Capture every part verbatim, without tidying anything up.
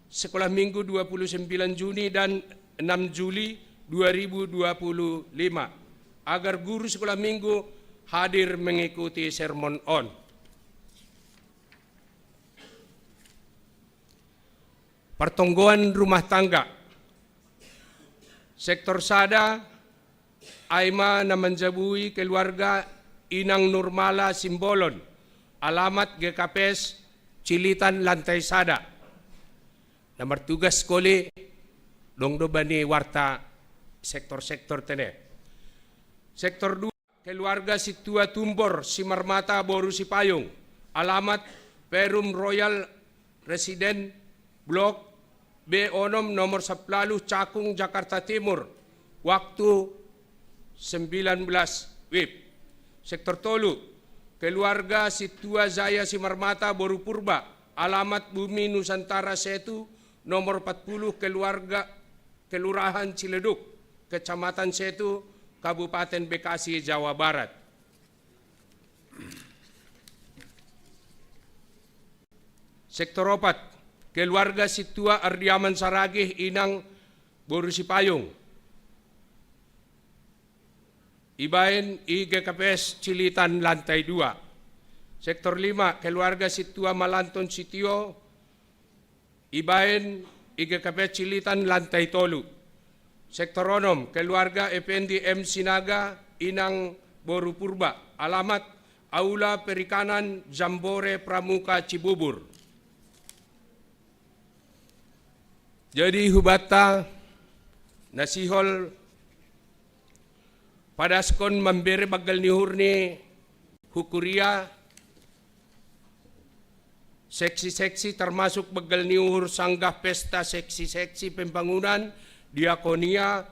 Sekolah Minggu dua puluh sembilan Juni dan enam Juli dua ribu dua puluh lima, agar guru sekolah Minggu hadir mengikuti sermon on. Pertonggoan rumah tangga. Sektor sada, ai ma na manjabui keluarga Inang Nurmala Simbolon, alamat G K P S Cilitan lantai sada. Na martugas kole dong do bani warta sektor-sektor tene. Sektor dua, keluarga Situa Tumbor Simarmata boru Sipayung, alamat Perum Royal Resident, Blok B onom, nomor sampulu ualu, Cakung, Jakarta Timur, waktu sembilan belas wib. Sektor tolu, keluarga Situa Jaya Simarmata boru Purba, alamat Bumi Nusantara Setu, nomor empat puluh, keluarga, Kelurahan Ciledug, Kecamatan Setu, Kabupaten Bekasi, Jawa Barat. Sektor opat, keluarga Situa Ardiaman Saragih Inang boru Sipayung, ibaen i G K P S Cilitan lantai dua. Sektor lima, keluarga Situa Malanton Sitio, ibaen i G K P S Cilitan lantai tolu. Sektor onom, keluarga Effendi M Sinaga Inang boru Purba, alamat Aula Perikanan Jambore Pramuka Cibubur. Jadi hubata na sihol padaskon mambere banggal ni uhur ni hukuria, seksi-seksi, termasuk banggal ni uhur sanggah pesta, seksi-seksi pembangunan, diakonia,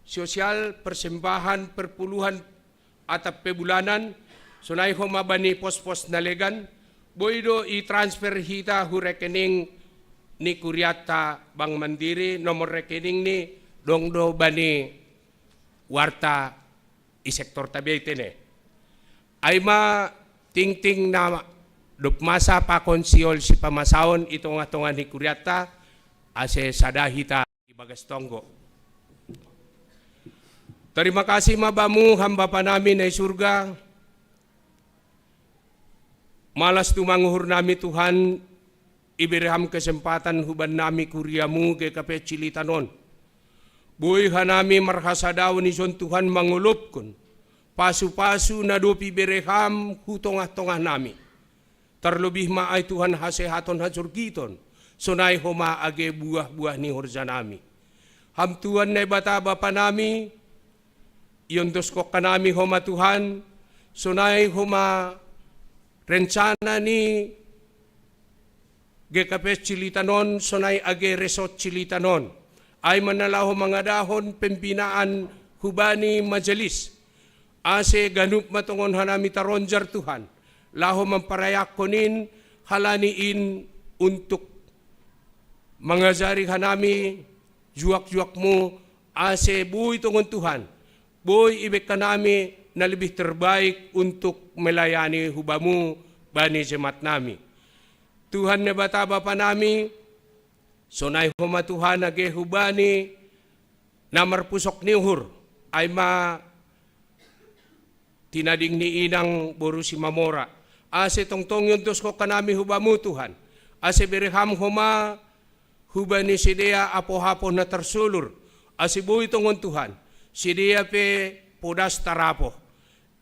sosial, persembahan, perpuluhan, atap pebulanan, sonai homa bani pos-pos na legan, boi do i transfer hita hu rekening ni kuriatta Bank Mandiri, nomor rekening ni dong do bani warta i sektor tabe i tene. Ai ma tingting na dob masa pakon sihol sipamasaon i tongah-tongah ni kuriatta, ase sada hita i bagas tonggo. Terima kasih ma Bamu, Ham Bapa nami na i surga. Malas tumang uhur nami Tuhan, ibere Ham kesempatan huban nami kuriamu G K P Cilitan on. Boi hanami marhasadaon ison Tuhan mangolopkon pasu-pasu na dopi bere Ham hu tongah-tongah nami. Tarlobih ma ai Tuhan hasehaton hasorgiton, sonai homa age buah-buah ni horja nami. Ham Tuhan Naibata Bapa nami, iondoskon hanami homa Tuhan, sonai homa rencana ni G K P Cilitan on, sonai age resort Cilitan on. Ai ma na laho mangadahon pembinaan hubani majelis. Ase ganup ma tongon hanami taronjar Tuhan, laho mamparayakkon in, halani in untuk mangajari hanami juak-juakmu, ase boi tongon Tuhan, boi ibaen hanami na lebih terbaik untuk melayani hubamu bani jemaat nami. Tuhan Naibata Bapa nami, sonai homa Tuhan age hubani na marpusok ni uhur, ai ma tinading ni Inang boru Simamora. Ase tongtong iondoskon hanami hubamu Tuhan, ase bere Ham homa hubani sidea apoh-apoh na tarsolur, ase boi tongon Tuhan, sidea pe podas tarapoh.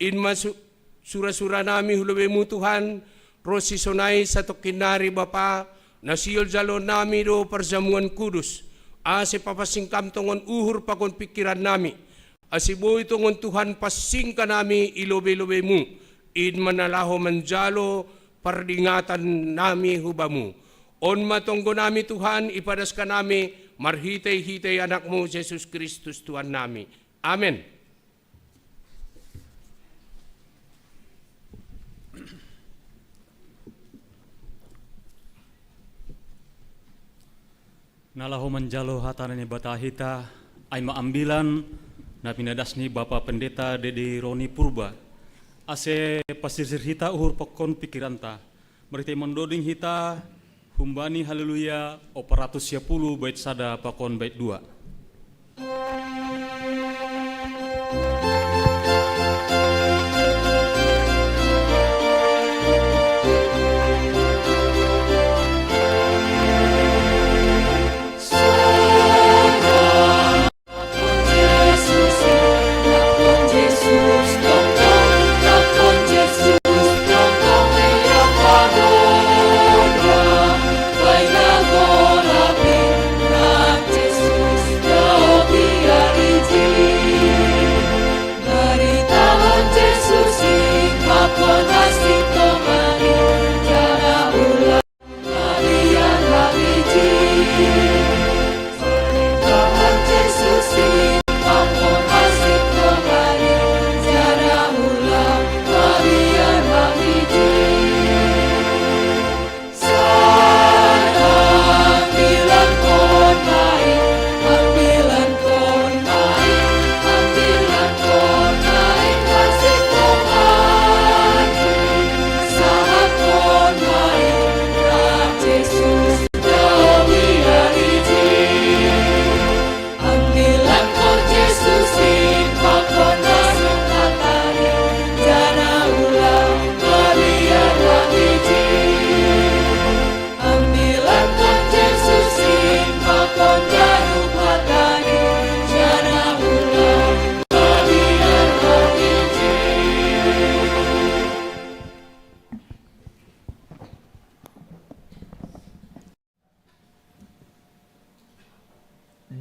In ma su-, sura-sura nami hu lobeimu Tuhan, ronsi sonai satongkin nari Bapa, na sihol jaloon nami do parjamuan kudus, ase papansing Ham tongon uhur pakon pingkiran nami, ase boi tongon Tuhan pansing hanami i lobei-lobeimu, in ma na laho manjalo pardingatan nami hubamu. On ma tonggo nami Tuhan, ipadas hanami marhitei-hitei Anakmu Jesus Kristus Tuhan nami. Amen. Na laho manjalo hata ni Naibata hita, ai ma ambilan na pinadas ni Bapa Pendeta Dede Roni Purba, ase pasirsir hita uhur pakon pingkiranta, marhitei mandoding hita Humbani Haleluya, oparatus sia puluh, bait sada pakon bait dua.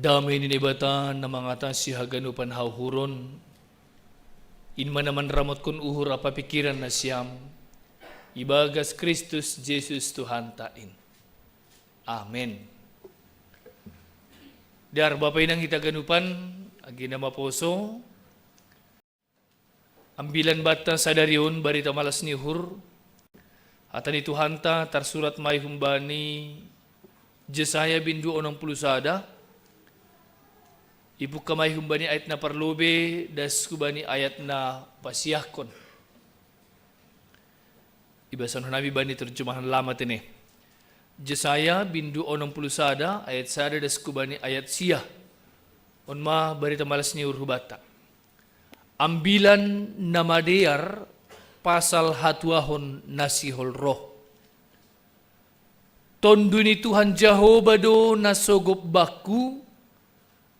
Dame ni Naibata na mangatasi haganupan hauhuron, in ma na manramotkon uhur ampa pikiran nasiam, ibagas Kristus Jesus Tuhanta in. Amen. Dear Bapa inang hita ganupan, age na maposo, ambilan banta sadari on barita malas ni uhur, hata ni Tuhanta tarsurat ma i humbani Jesaya bindu onom puluh sada, ipungka ma i humbani ayat na parlobei das hubani ayat na pasiahkon. Ibasanon hami bani terjemahan lama tene. Jesaya bindu onom puluh sada ayat sada das hubani ayat sia. On ma barita malas ni uhur hubanta. Ambilan na madear pasal hatuahon na sihol roh. Tonduy ni Tuhan Jahowa do na sogop bakku,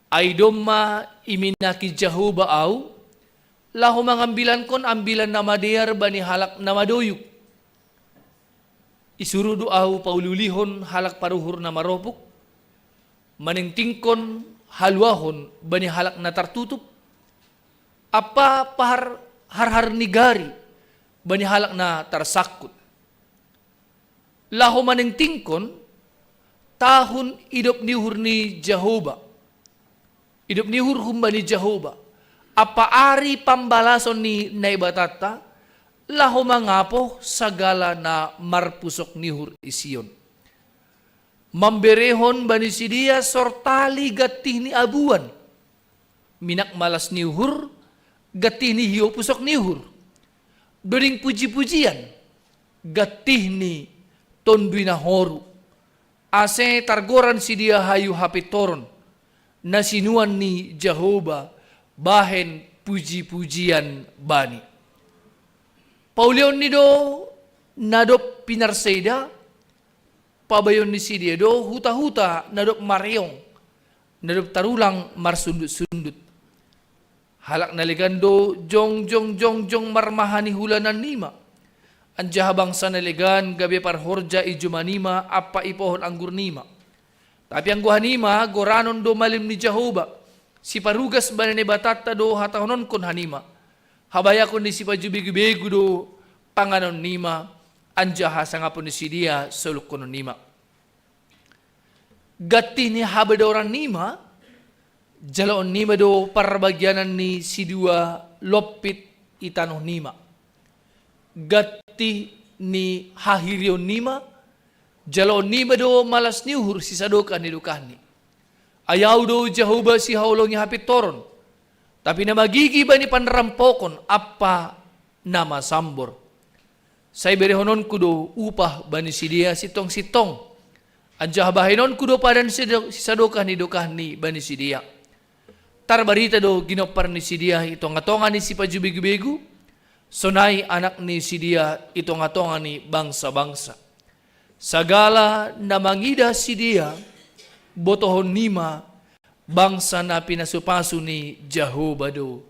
ai domma iminaki Jahowa au, laho mangambilankon ambilan na madear bani halak na madoyuk. Isuru do au pauliulihon halak paruhur na maropuk, maningtingkon haluahon bani halak na tartutup, ampa pahar-, harhar ni gari bani halak na tarsangkut. Laho maningtingkon tahun idop ni uhur ni Jahowa. Idop ni uhur humbani Jahowa. Ampa ari pambalason ni Naibatanta, laho mangapoh sagala na marpusok ni uhur i Sion. Mamberehon bani sidea sortali gantih ni abuan. Minak malas ni uhur, gantih ni hiou pusok ni uhur. Doding pujipujian, gantih ni tonduy na horu. Ase targoran sidea hayu hapintoron, na sinuan ni Jahowa bahen pujipujian bani. Paulihon ni do na dob pinarseda, pabaheon ni sidea do hutahuta na dob mareong, na dob tarulang marsundutsundut. Halak na legan do jongjong jongjong marmahani hulanan nima, anjaha bangsa na legan gabe parhorja i juma nima ampa i pohon anggur nima. Tapi anggo hanima goranon do malim ni Jahowa, siparugas bani Naibatanta do hatahononkon hanima. Habayakon ni sipajubegubegu do panganon nima, anjaha sangapon ni sidea soluhkonon nima. Gantih ni habedoran nima, jaloon nima do parbagianan ni sidua lompit i tanoh nima. Gantih ni hahirion nima, jaloon nima do malas ni uhur sisadokah ni dokahni. Ai au do Jahowa sihaholongi hapintoron, tapi na magigi bani panrampokon ampa na masambor. Sai berehononku do upah bani sidea sintong-sintong, Anjaha bahenon kudo padan sisadokah ni dokahni bani sidea. Tarbarita do ginompar ni sidea i tonga-tonga ni sipajubegu-begu, sonai anak ni sidea i tonga-tonga ni bangsa-bangsa. Sagala na mangidah sidea, botohon nima bangsa na pinasu-pasu ni Jahoba do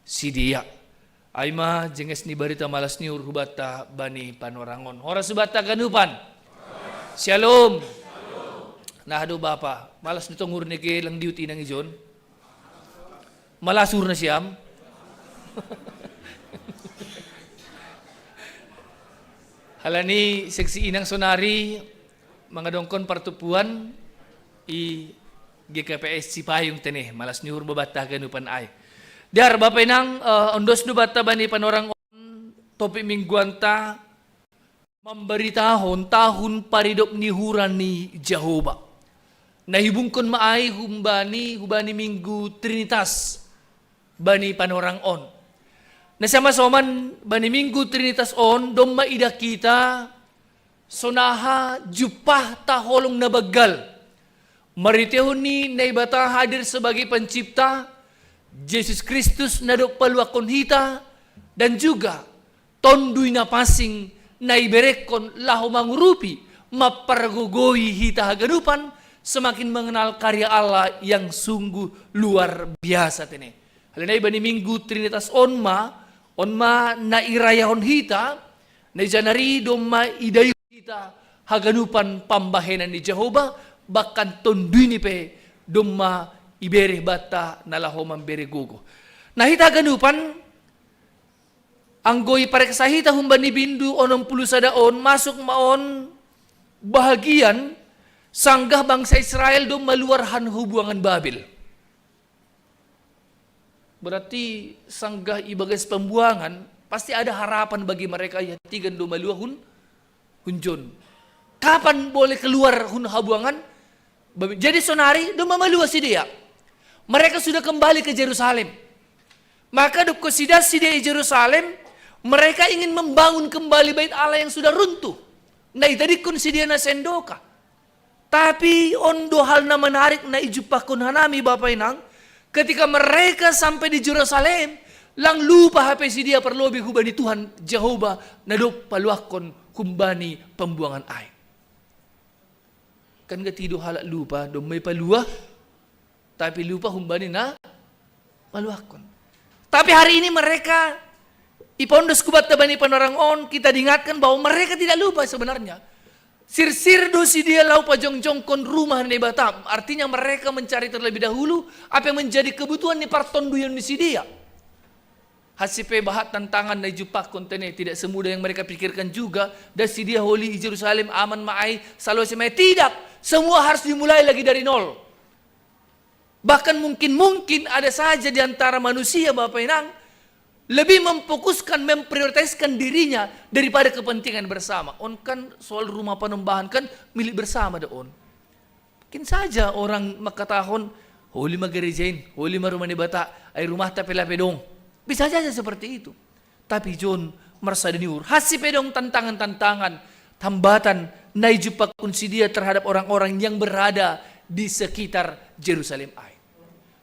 sidea. Ai ma jenges ni barita malas ni uhur hubanta bani panorangon. Horas hubanta ganupan. Shalom. Nah do bapa, malas ni tong uhur ni ke lang diut inang ijon. Malas uhur na siam. Halani seksi inang sonari mangadongkon partupuan i G K P S Cipayung tene, malas ni uhur banta ganupan ai. Dar bapa inang, eh, ondos do banta bani panorangon topik mingguanta mambaritahon tahun paridop ni uhuran ni Jahoba. Na ihubungkon ma ai humbani, hubani minggu Trinitas bani panorangon. Na siama soman bani minggu Trinitas on domma idah kita sonaha jumpahta holong na banggal. Marhiteihon ni Naibata hadir sebagai pencipta, Jesus Kristus na dob paluahkon hita, dan juga Tonduy Na Pansing na iberengkon laho mangurupi, mampargogoi hita haganupan, semakin mengenal karya Allah yang sungguh luar biasa tene. Halani bani minggu Trinitas on ma, on ma na irayahon hita, na ijanari domma idayuh hita haganupan pambahenan ni Jahoba, bahkan Tonduyni pe domma ibere banta na laho mambere gogo. Na hita haganupan, anggo ipareksa hita humbani bindu onom pulu sada on, masuk ma on bahagian sanggah bangsa Israel domma luar han hubuangan Babel. Berarti sanggah ibagas pembuangan, pasti ada harapan bagi mereka yang tigan domma luahun hunjon. Kapan boleh keluar hun habuangan? Jadi sonari domma malua sidea. Mereka sudah kembali ke Jerusalem. Maka dob kosida sidea i Jerusalem, mereka ingin membangun kembali bait Allah yang sudah runtuh. Na itadingkon sidea na sendokah. Tapi on do hal na menarik na ijumpahkon hanami bapa inang, ketika mereka sampai di Jerusalem, lang lupa hape sidea parlobei hubani Tuhan Jahoba na dob paluahkon humbani pembuangan ai. Kan gati do halak lupa, domma ipaluah, tapi lupa humbani na maluahkon. Tapi hari ini mereka ipondos hubanta bani panorangon, kita diingatkan bahwa mereka tidak lupa sebenarnya. Sirsir do sidea laho pajongjongkon rumah ni Naibata, artinya mereka mencari terlebih dahulu apa yang menjadi kebutuhan ni partonduyon ni sidea. Hansi pe bahat tantangan na ijumpahkon tene, tidak semudah yang mereka pikirkan juga. Dang sidea holi i Jerusalem, aman ma ai, salose ma ai, tidak. Semua harus dimulai lagi dari nol. Bahkan mungkin-mungkin ada saja di antara manusia bapa inang lebih memfokuskan, memprioritaskan dirinya daripada kepentingan bersama. On kan soal rumah panombahan kan milik bersama do on. Mungkin saja orang mangkatahon, holi ma gereja in, holi ma rumah ni Naibata, ai rumahta pe lape dong. Bisa saja seperti itu. Tapi jon, marsada ni uhur, hansi pe dong tantangan-tantangan, hambatan na ijumpahkon sidea terhadap orang-orang yang berada di sekitar Jerusalem ai.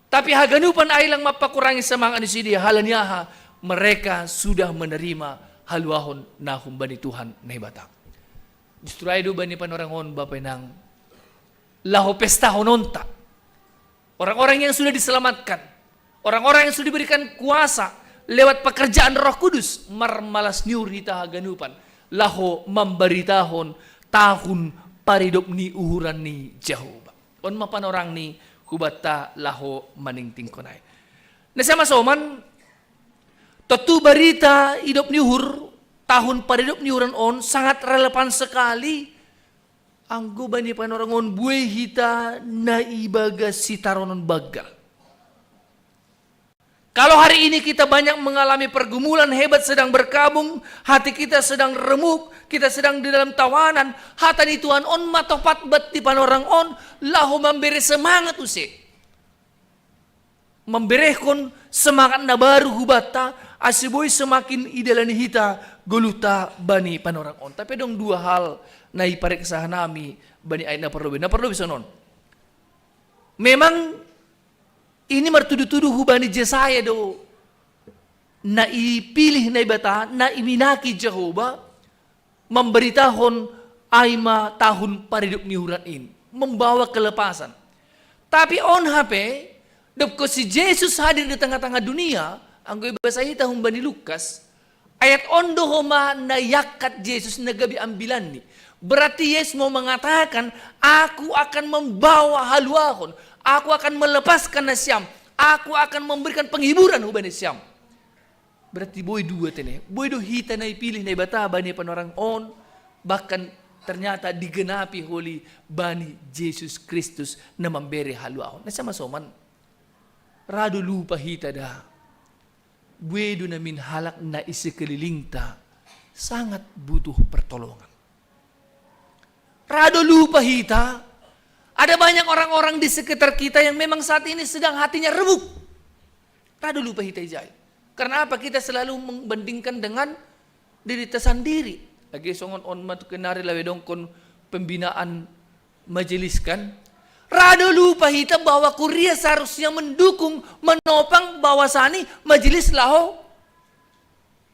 Tapi haganupan ai lang mampakurangi semangat ni sidea, halani aha? Mereka sudah menerima haluahon na humbani Tuhan Naibata. Justru ai do bani panorangon bapa inang laho pestahononta. Orang-orang yang sudah diselamatkan, orang-orang yang sudah diberikan kuasa lewat pekerjaan Roh Kudus, marmalas ni uhur hita haganupan laho mambaritahon tahun paridop ni uhuran ni Jahoba. On ma panorang ni hubanta laho maningtingkon ai. Na siama soman, tontu barita idop ni uhur, tahun paridop ni uhuran on sangat relevan sekali anggo bani panorangon buei hita na ibagas sitaronon banggal. Kalau hari ini kita banyak mengalami pergumulan hebat, sedang berkabung, hati kita sedang remuk, kita sedang di dalam tawanan, hata ni Tuhan on ma topat banta panorangon laho mambere semangat use. Mamberehon semangat na baru hubanta, Ase boi semakin idalani hita goluhta bani panorang on. Tapi adong dua hal na ipareksa hanami bani ayat na parlobei. Na parlobei sonon. Memang ini martudu-tudu hubani Jesaya do, na ipilih Naibata, na iminaki Jahowa, mambaritahon ai ma tahun paridop ni uhur in, membawa kelepasan. Tapi on hape, dob si Jesus hadir di tengah-tengah dunia, anggo ibasa hita humbani Lukas, ayat on do homa na iangkat Jesus na gabe ambilanni. Berarti Yesus mau mengatakan, "Aku akan membawa haluahon, aku akan melepaskan nasiam, aku akan memberikan penghiburan hubani siam." Berarti boi dua tene, boi do hita na ipilih Naibata bani panorang on, bahkan ternyata digenapi holi bani Jesus Kristus na mambere haluahon. Na sama soman, ra do lupa hita da. Boi do namin halak na i sekelilingta sangat butuh pertolongan. Ra do lupa hita, ada banyak orang-orang di sekitar kita yang memang saat ini sedang hatinya remuk. Ra do lupa hita ijai. Karena apa? Kita selalu membandingkan dengan diri kita sendiri. Lagi songon on ma tu kenari lawe dongkon pembinaan majelis kan. Ra do lupa hita bahwa kuria seharusnya mendukung, menopang bahwasani majelis laho.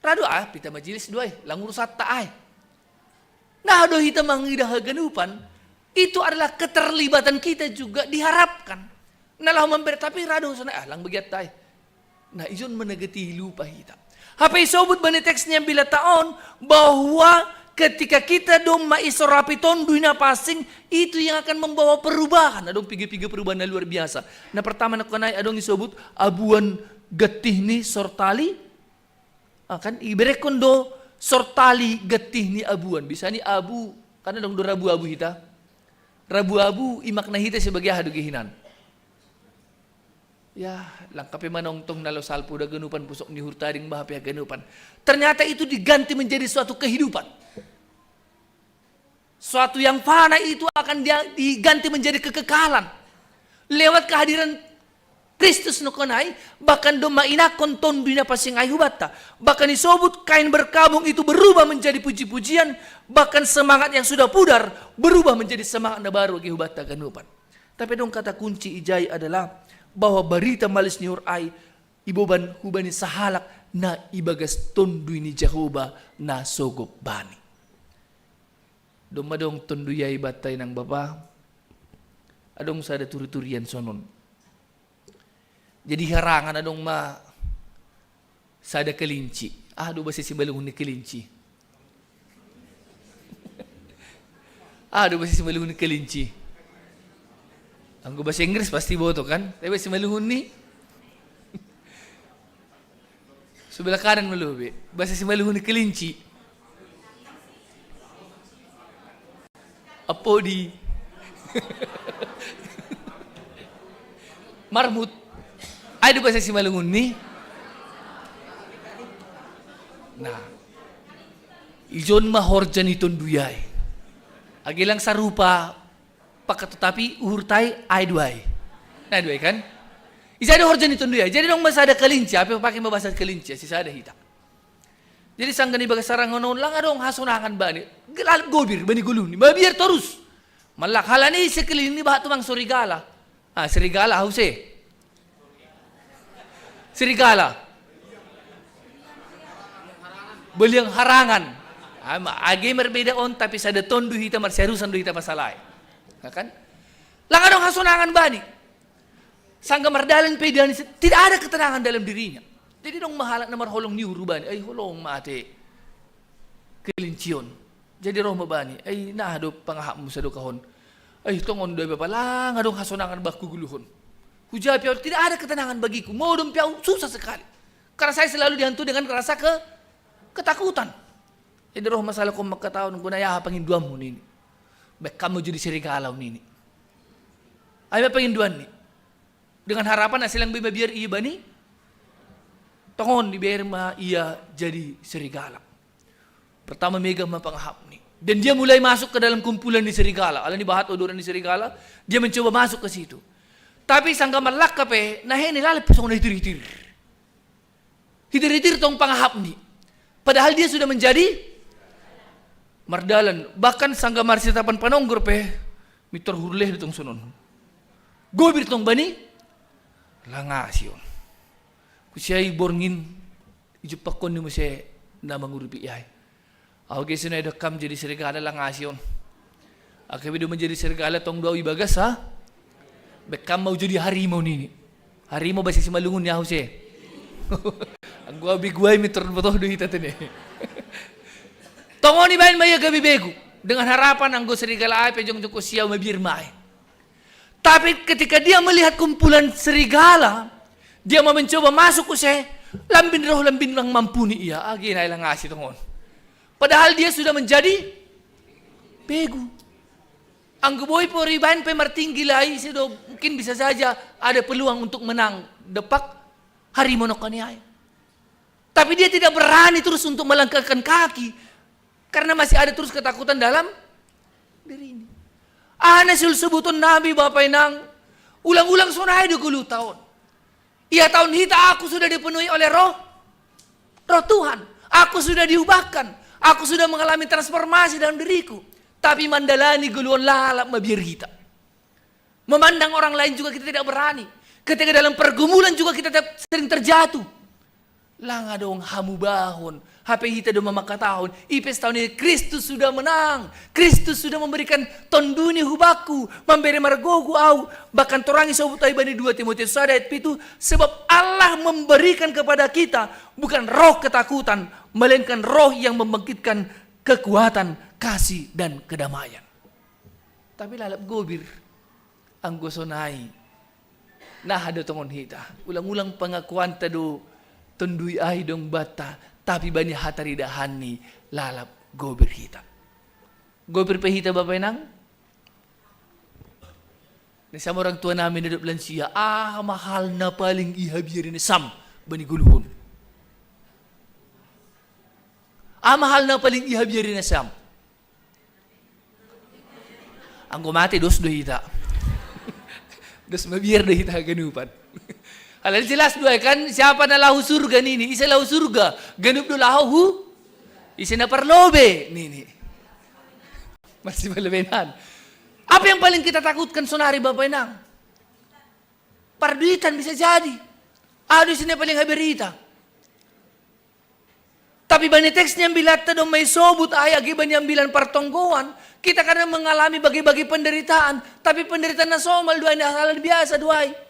Ra do ah, pita majelis do ai, lang urusatta ai. Nah, do hita mangidah haganupan, itu adalah keterlibatan kita juga diharapkan. Na laho mambere, tapi ra do sana, ah, lang bagiatta ai. Nah, ijon menegeti lupa hita. Hape isobut bani teks ni ambilanta on, bahwa ketika kita domma isorapi Tonduy Napansing, itu yang akan membawa perubahan. Adong piga-piga perubahan na luar biasa. Na pertama na kuanai adong isobut abuan getih ni sortali, ah, kan iberekkon do sortali getih ni abuan. Bisa ni abu, kan adong do rabu-abu hita. Rabu-abu i makna hita sebagai aha do gehinan. Ya, langkape manongtong na lo salpu da ganupan pusok ni hurtading bah pe ganupan. Ternyata itu diganti menjadi suatu kehidupan. Suatu yang fana itu akan dia diganti menjadi kekekalan. Lewat kehadiran Kristus na kuanai, bahkan domma inakkon Tonduy Napansing ai hubanta. Bahkan isobut kain berkabung itu berubah menjadi puji-pujian, bahkan semangat yang sudah pudar berubah menjadi semangat na baru age hubanta ganupan. Tapi adong kata kunci ijai adalah bahwa barita malis ni uhur ai iboban hubani sahalak na ibagas Tonduy ni Jahowa na sogop bani. Domma adong Tonduy ai banta inang bapa, adong sada turi-turian sonon. Jadi harangan adong ma sada kelinci. Ah, do bahasa Simalungun ni kelinci. Ah, do bahasa Simalungun ni kelinci. Anggo bahasa Inggris pasti boto kan? Tapi bahasa Simalungun ni sebelah kanan ma lobi. Bahasa Simalungun ni kelinci. Apodi. Marmut. Ai do bahasa Simalungun ni. Nah. Ijon ma horja ni Tonduy ai. Age lang sarupa paka tetapi uhurta ai do ai. Nah, do ai kan? Ijai do horja ni Tonduy ai. Jadi adong ma sada kelinci, ape pake ma bahasa kelinci, sisada hita. Jadi sangga ni bagas sarangan on lang adong hasonangan bani. Gelal gobir bani goluh ni. Mabiar torus. Mallak halani sekeliling ni bahat tumang serigala. Ah, serigala hause. Serigala. Beliang harangan. Ah, age marbeda on tapi sada Tonduy hita marsiarusan do hita pasalai. Ya kan? Lang adong hasonangan bani. Sangga mardalan pe dia, tidak ada ketenangan dalam dirinya. Jadi adong ma halak na marholong ni uhur bani, ai holong ma ate kelinci on. Jadi roh ma bani, ai na do pangahapmu sadokahon. Ai tongon do bapa lang adong hasonangan bakku goluhon. Hujapi au tidak ada ketenangan bagiku, modom pe au susah sekali. Karena saya selalu dihantui dengan rasa ke ketakutan. Jadi roh ma sahalak on mangkatahon, guna aha pangindoanmu nini. Baen hamu jadi serigala nini. Ai ma pangindoanni. Dengan harapan asa lang boi mabiar ia bani. Tongon diberma ia jadi serigala. Pertama megah ma pangahapni. Dan dia mulai masuk ke dalam kumpulan ni serigala. Alani bahat odoran ni serigala, dia mencoba masuk ke situ. Tapi sangga mallangka pe, na hene lalap songon na itir-itir. Itir-itir tong pangahap ni. Padahal dia sudah menjadi mardalan. Bahkan sangga marsitapan panonggor pe, mitor hurleh di tong sonon. Gobir tong bani, langasi on. Kusiai borngin, ijupakkon ni muse na manguripi ai. Au ge sonai do kam jadi serigala langasi on. Ake be do menjadi serigala tong do au ibagas ha. Be kam mau jadi harimau nini. Harimau bahasa Simalungun ni au se. Anggo au begu ai mitor botoh do hita tene. Tong on ibaen ma ia gabe begu. Dengan harapan anggo serigala ai pe jongjong kusiau mabiar ma ai. Tapi ketika dia melihat kumpulan serigala, dia mau mencoba masuk use, lambin roh lambin lang mampuni ia, age nai langasi tong on. Padahal dia sudah menjadi begu. Anggo boi pe ibaen pe martinggi lai, ise do mungkin bisa saja ada peluang untuk menang. Depak harimau nongko ni ai. Tapi dia tidak berani terus untuk melangkahkan kaki. Karena masih ada terus ketakutan dalam diri ini. Aha na siul sebuton nabi bapa inang. Ulang-ulang sonai do golu taon. Ia taon hita aku sudah dipenuhi oleh roh. Roh Tuhan. Aku sudah diubahkan. Aku sudah mengalami transformasi dalam diriku. Tapi mandalani goluon lalap mabiar hita. Memandang orang lain juga kita tidak berani. Ketika dalam pergumulan juga kita tetap sering terjatuh. Lang adong hamubahon. Hape hita do mamakatahon. Ipes taon ini Kristus sudah menang. Kristus sudah memberikan tonduni hubaku. Mambere margogu au. Bahkan torangi sobut ai bani dua Timotius sada ayat pitu. Sebab Allah memberikan kepada kita bukan roh ketakutan, melainkan roh yang membangkitkan kekuatan, kasih, dan kedamaian. Tapi lalap gobir. Anggo sonai. Naha do tongon hita. Ulang-ulang pangakuanta do tondui ai dong bata. Tapi bani hataridahanni lalap gobir hita. Gobir pe hita bapa inang. Ni sama orang tua nami na dop lansia. Aha ma hal na paling ihabiari na sam bani goluhon. Aha ma hal na paling ihabiari na sam. Anggo mate dos do hita. Dos mabiar do hita haganupan. Halal jelas do ai kan siapa na laho surga nini, ise laho surga, ganup do laho hu, ise na parlobe nini. Masih berlebihan. Apa yang paling kita takutkan sonari bapa inang? Parduitan bisa jadi. Aduh sini paling haberita. Tapi bani teks ni ambilatta dong mai sobut ai age bani ambilan partonggoan. Kita kadang mengalami bagi-bagi penderitaan. Tapi penderitaan na somal do ai na hal biasa do ai.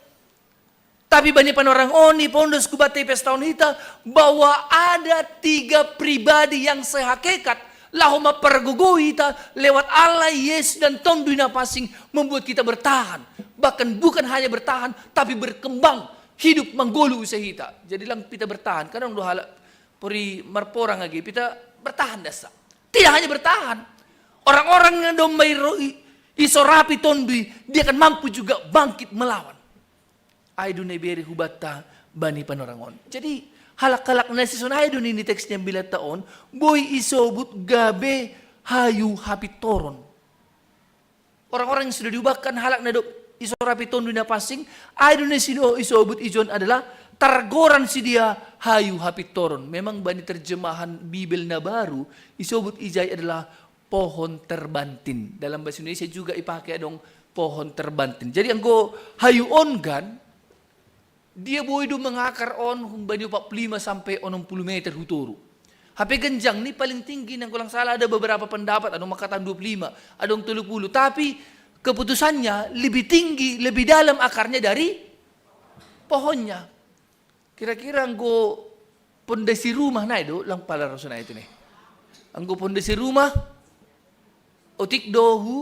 Tapi bani panorang on ni pondos ku batte pesta on hita bahwa ada tiga pribadi yang sehakikat laho mapargogo hita lewat Allah, Yesus dan Tondui na Pansing membuat kita bertahan. Bahkan bukan hanya bertahan tapi berkembang hidup manggolu use hita. Jadi lang pita bertahan. Kadang do halak pori marporang age pita bertahan dasa. Tidak hanya bertahan. Orang-orang yang dombai isorapi tondui dia akan mampu juga bangkit melawan. Ai do na ibere hubatta bani panorang on. Jadi halak-halak na sison ai do nini teks ni ambilatta on boi isobut gabe hayu hapintoron. Orang-orang yang sudah diubahkan halak na dop isorapi Tondui na Pansing, ai do na sino isobut ijon adalah targoran sidia hayu hapintoron. Memang bani terjemahan Bibel na baru isobut ijai adalah pohon terbantin. Dalam bahasa Indonesia juga ipake adong pohon terbantin. Jadi anggo hayu on kan dia boi do mangakar on humbani opat puluh lima sampai onom puluh meter hutoru. Hape genjang ni paling tinggi nang kulang salah ada beberapa pendapat, adong mangkatan dua puluh lima, adong tolu puluh, tapi keputusannya lebih tinggi, lebih dalam akarnya dari pohonnya. Kira-kira anggo pondasi rumah nai do lang pala rasuna itu nih. Anggo pondasi rumah otik do hu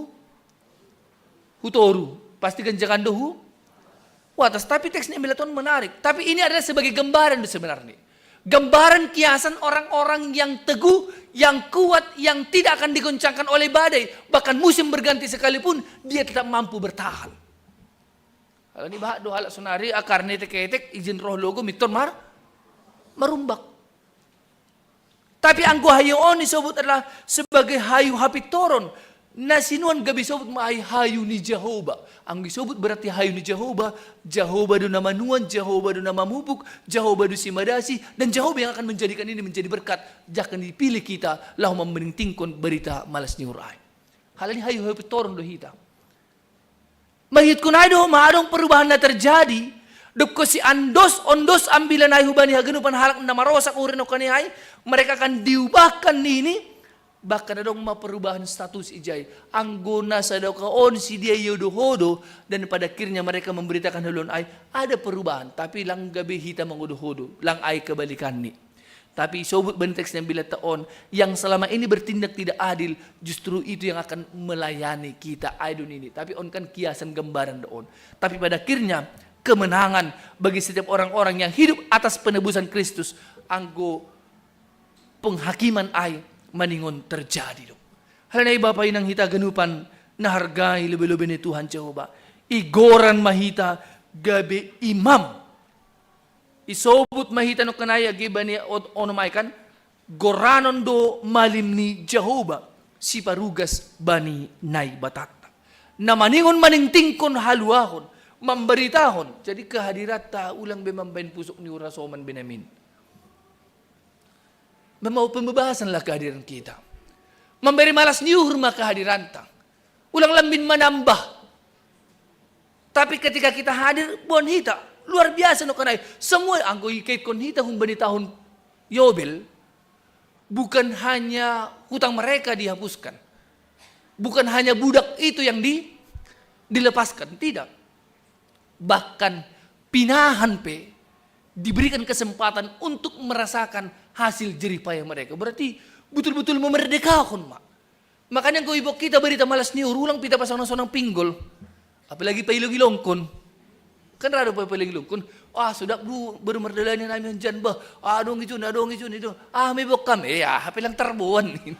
hutoru pasti ganjakan do hu watas. Tapi teks ni ambilaton menarik. Tapi ini adalah sebagai gambaran sebenarnya. Gambaran kiasan orang-orang yang teguh, yang kuat, yang tidak akan digoncangkan oleh badai. Bahkan musim berganti sekalipun, dia tetap mampu bertahan. Halani bahat do halak sonari akarna etek-etek izin roh logo mitor mar marumbak. Tapi anggo hayu on isobut adalah sebagai hayu hapintoron. Na sinuan gabe isobut ma ai hayu ni Jahoba. Anggo isobut berarti hayu ni Jahoba, Jahoba do na manuan, Jahoba do na mamupuk, Jahoba do simadasi, dan Jahoba yang akan menjadikan ini menjadi berkat. Jaka dipilih kita laho mambentingkon berita malas ni uhur ai. Halani hayu-hayu pe toron do hita. Maihutkon ai do ma adong perubahan na terjadi, dob konsi andos-ondos ambilan ai hubani haganupan halak na marosak uhurna nongkan i ai, mereka akan diubahkan nini, bahkan adong ma perubahan status ijai. Anggo na sadokah on si dia iodo-odo, dan pada akhirnya mereka memberitakan haluaon ai, ada perubahan, tapi lang gabe hita mangodo-odo, lang ai kebalikanni. Tapi isobut bani teks na ambilanta on, yang selama ini bertindak tidak adil, justru itu yang akan melayani kita, ai do nini. Tapi on kan kiasan, gambaran do on. Tapi pada akhirnya kemenangan bagi setiap orang-orang yang hidup atas penebusan Kristus, anggo penghakiman ai maningon terjadi do. Halani ai Bapa inang hita haganupan na hargai lobe-lobe ni Tuhan Jahoba, igoran ma hita gabe imam. Isobut ma hita nongkan ai age bani ot-, onom ai kan, goranon do malim ni Jahoba, siparugas bani Naibatanta. Na maningon maningtingkon haluahon, mambaritahon, jadi kehadiranta ulang be mambahen pusok ni uhur hasoman be namin. Membawa pembebasan lah kehadiran kita. Mambere malas ni uhur ma kehadiranta. Ulang lambin manambah. Tapi ketika kita hadir, boan hita. Luar biasa nongkan ai. Semua anggo ikaithon hita humbani tahun Yobel, bukan hanya hutang mereka dihapuskan. Bukan hanya budak itu yang di-, dilepaskan. Tidak. Bahkan pinahan pe diberikan kesempatan untuk merasakan hasil jerih payah mereka. Berarti betul-betul memerdekakan, Mak. Makanya engkau ibok kita berita malas ni uhur, ulang pita pasonang-sonang pinggol. Apalagi pailong-ilongkon. Kan rado pa pailong-ilongkon. Ah, sudah du baru merdalani nami hanjan bah. Ah, dong itu, nah, dong itu, itu. Ah, mebok kam. Eh, ah, apa lang tarboan ini.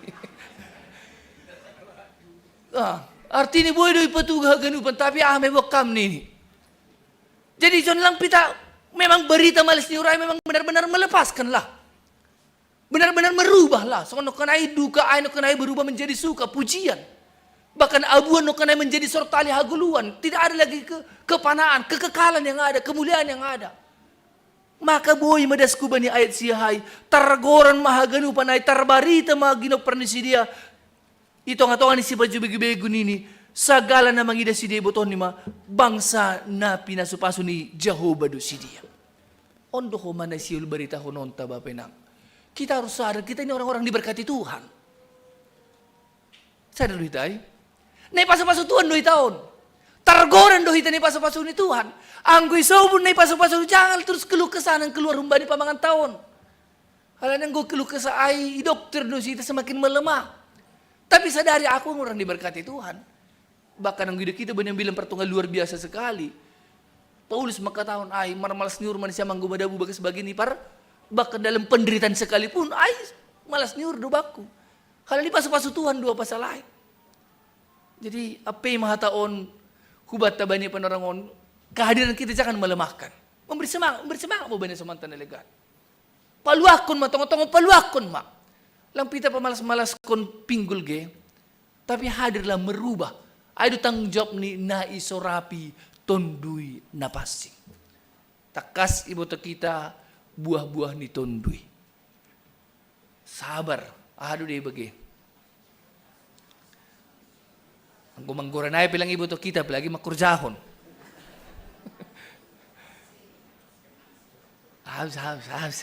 Ah, artinya boleh doi patuga haganupan, tapi ah, mebok kam ini. Jadi, John lang pita, memang berita malas ni uhur ai memang benar-benar melepaskan lah. Benar-benar merubah lah. Songon nongkan ai duka ai nongkan ai berubah menjadi suka, pujian. Bahkan abuan nongkan ai menjadi sortali hagoluan. Tidak ada lagi ke-, kepanaan, kekekalan yang ada, kemuliaan yang ada. Maka boi ma dasku bani ayat sia ai, targoran ma haganupan ai, tarbarita ma ginompar ni sidea, i tonga-tonga ni sipajubegu-begu nini, sagala na mangida sidea ibotohon i ma bangsa na pinasu-pasu ni Jahoba do sidea. On do homa na siul baritahononta, Bapa Inang. Kita harus sadar, kita ini orang-orang diberkati Tuhan. Sadar do hita i? Na ipasu-pasu Tuhan do hita on. Targoran do hita na ipasu-pasu ni Tuhan. Anggo isobut na ipasu-pasu, jangan terus keluh kesah nang keluar humbani pamanganta on. Halani anggo keluh kesah ai, i dokter do hita semakin melemah. Tapi sadari, aku orang diberkati Tuhan. Bahkan anggo ida kita bani ambilan partonga luar biasa sekali. Paulus mangkatahon ai, marmalas ni uhur ma nisiam anggo madabu bagas bagian i par, bahkan dalam penderitaan sekalipun ai malas ni uhur do bakku. Halani pasu-pasu Tuhan do pasal ai. Jadi, ape ma hata on hubanta bani panorang on, kehadiran kita jangan melemahkan. Memberi semangat, memberi semangat ma bani hasomanta na legan. Paluahkon ma, tongon-tongon paluahkon ma. Lang pita pamalas-malaskon pinggol ge, tapi hadirlah merubah. Ai do tanggung jawab ni na isorapi Tonduy Napansing. Tangkas iboto kita buah-buah ni Tonduy. Sabar, aha do dibege. Anggo manggoran ai pe lang iboto kita, apalagi mangkorjahon. Habis, habis, habis.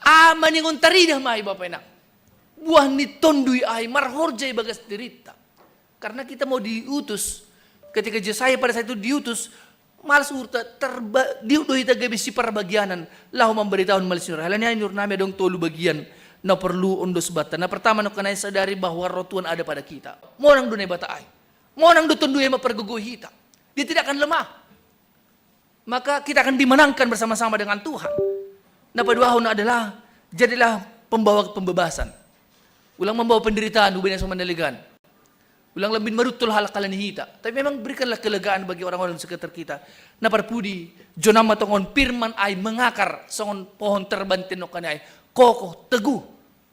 Ah, maningon taridah ma i, Bapa Inang. Buah ni Tonduy ai marhorja i bagas dirinta. Karena kita mau diutus. Ketika Jesaya pada saat itu diutus, malas uhurta, terba-, diuk do hita gabe siparbagianan laho mambaritahon malas ni uhur. Halani ai, ni uhur nami adong tolu bagian na porlu ondos banta. Na pertama, nongkan ai sadari bahwa Roh Tuhan ada pada kita. Monang do Naibata ai. Monang do Tonduy ai mampargogoi hita. Dia tidak akan lemah. Maka kita akan dimenangkan bersama-sama dengan Tuhan. Na paduahon adalah, jadilah pembawa pembebasan. Ulang mambawa penderitaan, ubahen hasomanta na legan. Ulang lambin maruntol halak halani hita. Tapi memang berikanlah kelegaan bagi orang-orang sekitar kita. Na parpudi, jonam ma tongon firman ai mengakar, songon pohon terbang nongkan ai. Kokoh, teguh.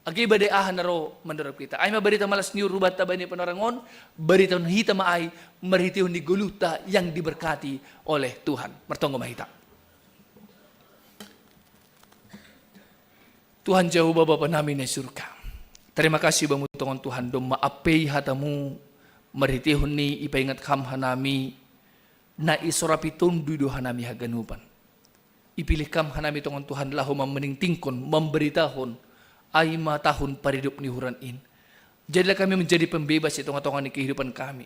Agi bade aha na ro mandorop kita. Ai ma barita malas ni ur hubanta bani panorangon, barita hita ma ai marhitehon ni goluhta yang diberkati oleh Tuhan. Martonggo ma hita. Tuhan Jahowa Bapa nami na i surga. Terima kasih Bamu tongon Tuhan, domma ampei hataMu marhitehon ni ipaingat Ham hanami, na isorapi Tonduy do hanami haganupan. Ipilih Ham hanami tongon Tuhan laho mamaningtingkon, mambaritahon, ai ma tahun paridop ni uhuran in. Jadilah kami menjadi pembebas di tengah-tengah ni kehidupan kami.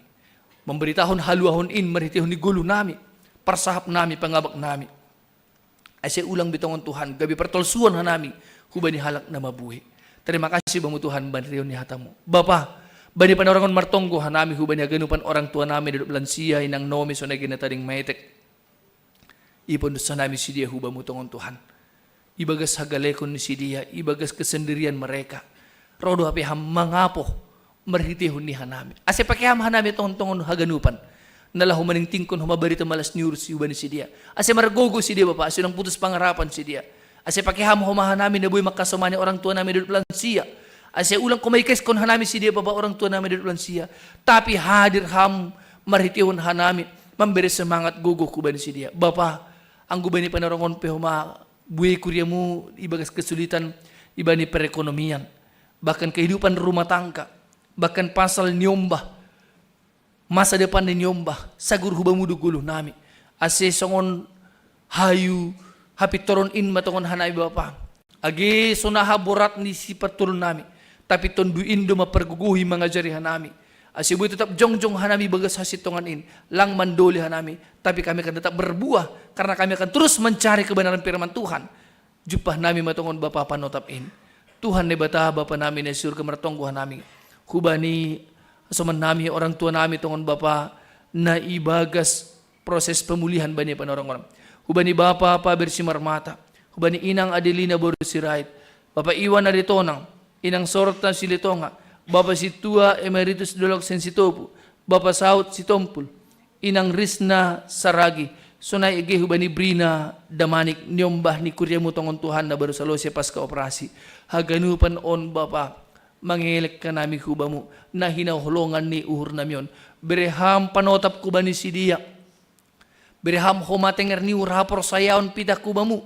Mambaritahon haluahon in marhitehon ni goluh nami, parsahap nami, pangabak nami. Ase ulang be tongon Tuhan, gabe partolsuon hanami hubani halak na mabuei. Terima kasih Bamu Tuhan, marhitehon ni hataMu. Bapa, bani panorangon martonggo hanami hubani haganupan orang tua nami na dob lansia, inang nomi sonai age na tading maetek. Ipondos hanami sidea hu Bamu tongon Tuhan. Ibagas hagalekon ni sidea, ibagas kesendirian mereka. Ro do hape Ham mangapoh marhitehon ni hanami. Ase pake Ham hanami tongon-tongon haganupan. Na laho maningtingkon homa barita malas ni ur hubani sidea. Ase margogo sidea Bapa, ase ulang putus pangarapan sidea. Ase pake Ham homa hanami na boi mangkasomani orang tua nami na dob lansia. Ase ulang homa ikeskon hanami sidea Bapa orang tua nami na dob lansia. Tapi hadir Ham marhitehon hanami, mambere semangat gogoh hubani sidea. Bapa, anggo bani panorangon pe homa buei kuriaMu ibagas kesulitan ibani perekonomian, bahkan kehidupan rumah tangga, bahkan pasal niombah, masa depan ni niombah, sagur hu Bamu do goluh nami. Ase songon hayu hapintoron in ma tongon hanami Bapa. Age sonaha borat ni sipartulun nami, tapi Tonduy in do mampargogohi mangajari hanami. Ase boi tetap jongjong hanami bagas hasintongan in, lang mandoli hanami, tapi kami akan tetap berbuah, karena kami akan terus mencari kebenaran firman Tuhan. Jumpah nami ma tongon Bapa panotap in. Tuhan Debata Bapa nami na i surga, martonggo hanami hubani hasoman nami, orang tua nami tongon Bapa, na ibagas proses pemulihan bani panorangon. Hubani Bapa Paber Simarmata, hubani Inang Adelina boru Sirait, Bapa Iwan Aritonang, Inang Sorta Silitonga, Bapa Sintua Emeritus Dolok Sian Sitopu, Bapa Saud Sitompul, Inang Risna Saragi, sonai age hubani Brina Damanik, niombah ni kuriaMu tongon Tuhan na baru salose pasca operasi. Haganupan on Bapa, mangelek hanami hu Bamu, na hinaholongan ni uhur nami on. Bere Ham panotap hubani sidea. Bere Ham homa tenger ni uhur, haporsayaon pitah hu Bamu,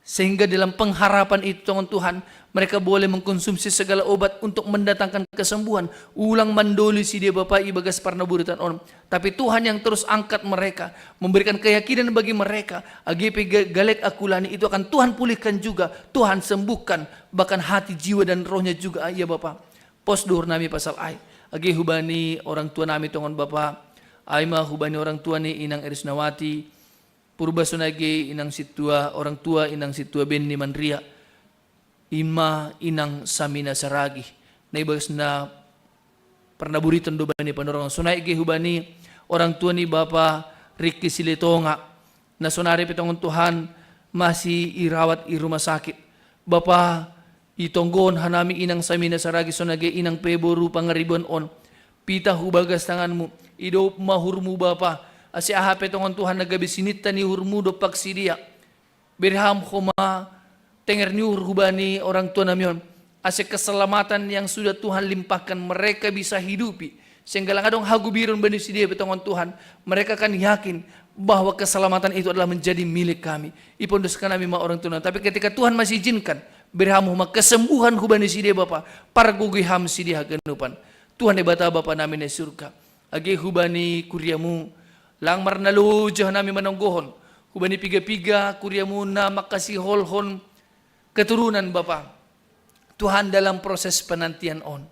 sehingga dalam pengharapan itu tongon Tuhan, mereka boleh mengkonsumsi segala obat untuk mendatangkan kesembuhan. Ulang mandoli sidea Bapa ibagas parnaburitan on. Tapi Tuhan yang terus angkat mereka, memberikan keyakinan bagi mereka. Age pe ga-, galek angkula ni, itu akan Tuhan pulihkan juga, Tuhan sembuhkan, bahkan hati, jiwa, dan rohnya juga, ya Bapa. Pos do uhur nami pasal ai. Age hubani orang tua nami tongon Bapa, ai ma hubani orang tua ni Inang Erisnawati Purba, sonai age Inang Sintua, orang tua Inang Sintua Benni Manria, i ma Inang Samina Saragi, na ibagasna parnaburitan do bani panorangon. Sonai age hubani orang tua ni Bapa Riki Silitonga, na sonari pe tongon Tuhan masih irawat i rumah sakit. Bapa, itonggohon hanami Inang Samina Saragi, sonai age Inang pe boru Pangaribuan on. Pitah hu bagas tanganMu, idop ma uhurMu Bapa, ase aha pe tongon Tuhan na gabe sininta ni uhurMu dompak sidea. Bere Ham homa tenger ni uhur hubani orang tua nami on, ase keselamatan yang sudah Tuhan limpahkan mereka bisa hidupi, sehingga lang adong hagubiron bani sidea pe tongon Tuhan. Mereka akan yakin bahwa keselamatan itu adalah menjadi milik kami. Ipondoskon nami ma orang tua nami. Tapi ketika Tuhan masih izinkan, bere Ham homa kesembuhan hubani sidea Bapa, pargogoi Ham sidea haganupan. Tuhan Debata Bapa nami na i surga, age hubani kuriaMu, lang marnaloja hanami manonggohon hubani piga-piga kuriaMu na mangkasiholhon keturunan Bapa. Tuhan, dalam proses penantian on,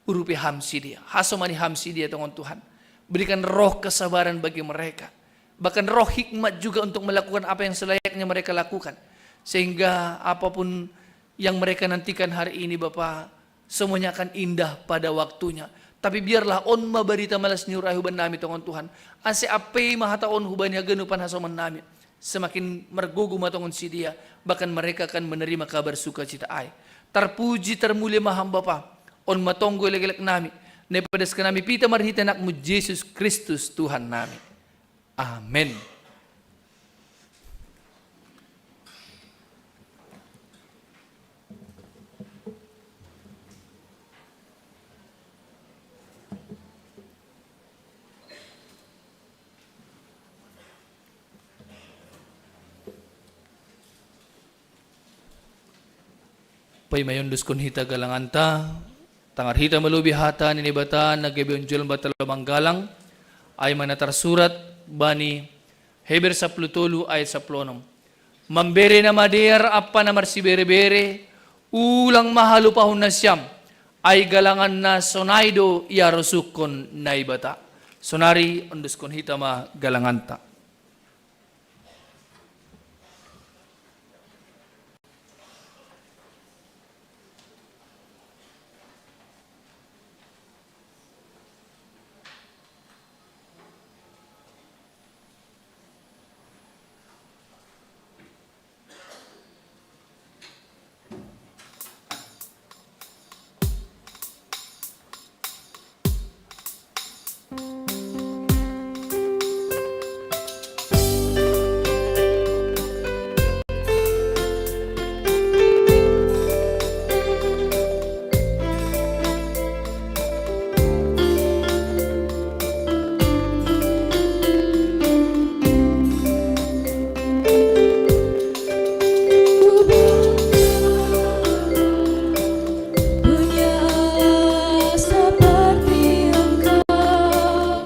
urupi Ham sidea, hasomani Ham sidea tongon Tuhan. Berikan roh kesabaran bagi mereka, bahkan roh hikmat juga untuk melakukan apa yang selayaknya mereka lakukan, sehingga apapun yang mereka nantikan hari ini, Bapa, semuanya akan indah pada waktunya. Tapi biarlah on ma barita malas ni uhur ai hubani nami tongon Tuhan, ase ampei ma hata on hubani haganupan hasoman nami. Semakin margogo ma tongon sidea, bahkan mereka akan menerima kabar sukacita ai. Tarpuji, tarmulia ma Ham Bapa. On ma tonggo elekelek nami, na ipadaskan nami pitah marhite AnakMu Jesus Kristus Tuhan nami. Amen. Paima i ondoskon hita galanganta, tangar hita ma lobi hata ni Naibata na gabe onjolan banta lomang galang, ai ma na tarsurat bani Heber sampulu tolu ayat sampulu onom. Mambere na madear ampa na marsiberebere, ulang ma halupahon nasiam, ai galanganna sonai do iarosuhon Naibata. Sonari ondoskon hita ma galanganta. Punya seperti Engkau,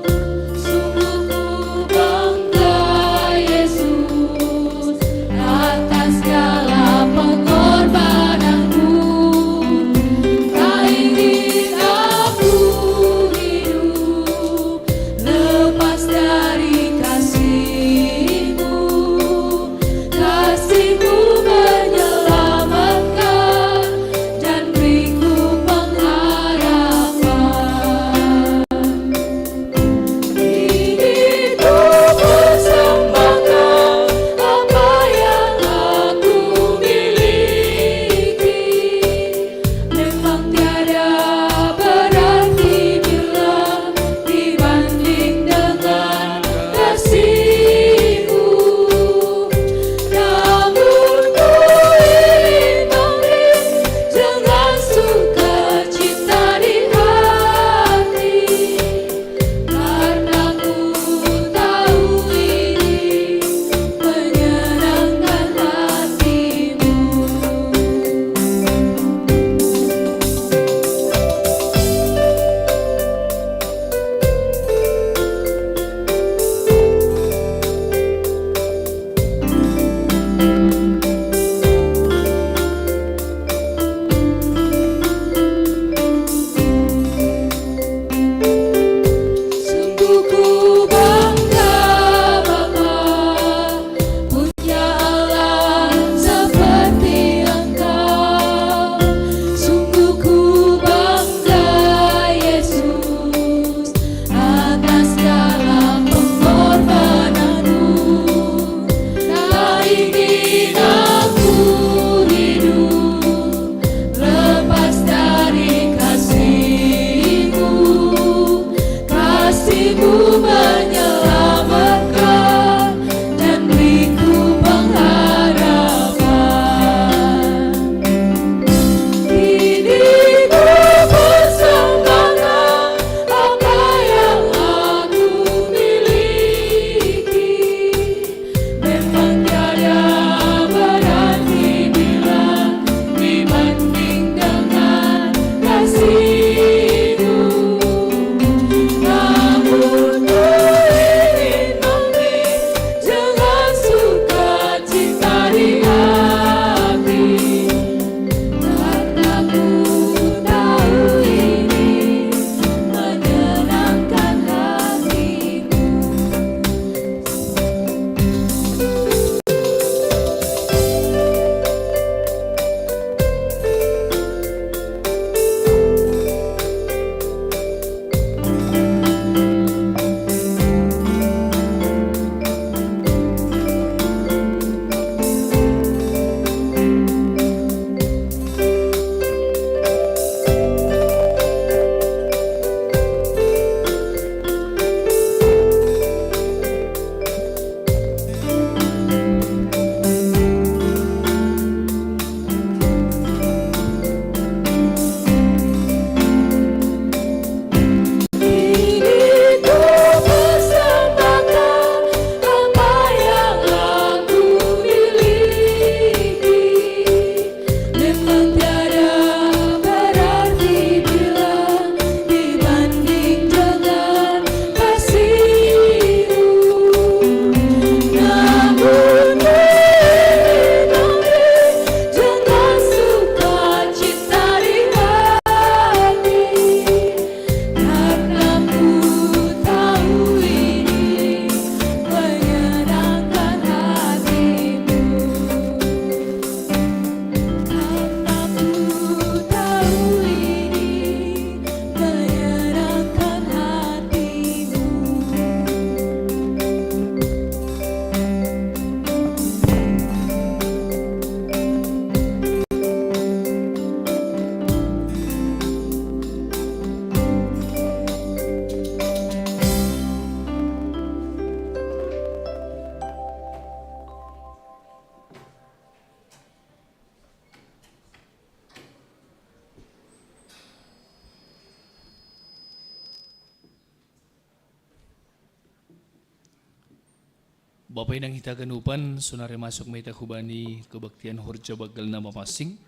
sungguh ku bangga, Yesus, atas segala pengorbananmu. Tak ingin aku hidup lepas dari kasih-Mu. Kasih-Mu menyelamatkan dan beriku pengharapan. Ini ku persembahkan apa yang aku miliki. Memang tiada berarti bila dibanding dengan kasih-Mu. Namun ku ingin memberi dengan sukacita di hati, karena ku tahu ini menyenangkan hati-Mu. Sungguh ku bangga, Bapa, punya Allah seperti Engkau. Sungguh ku bangga, Yesus, atas segala pengorbananmu. Tak ingin aku hidup lepas dari kasih-Mu. Kasih-Mu menyelamatkan dan beriku pengharapan. Ini ku persembahkan apa yang aku miliki. Memang tiada berarti bila dibanding dengan kasih-Mu. Namun ku Bapa inang hita ganupan, sonari masuk ma hita hubani kebaktian horja banggal na mapansing.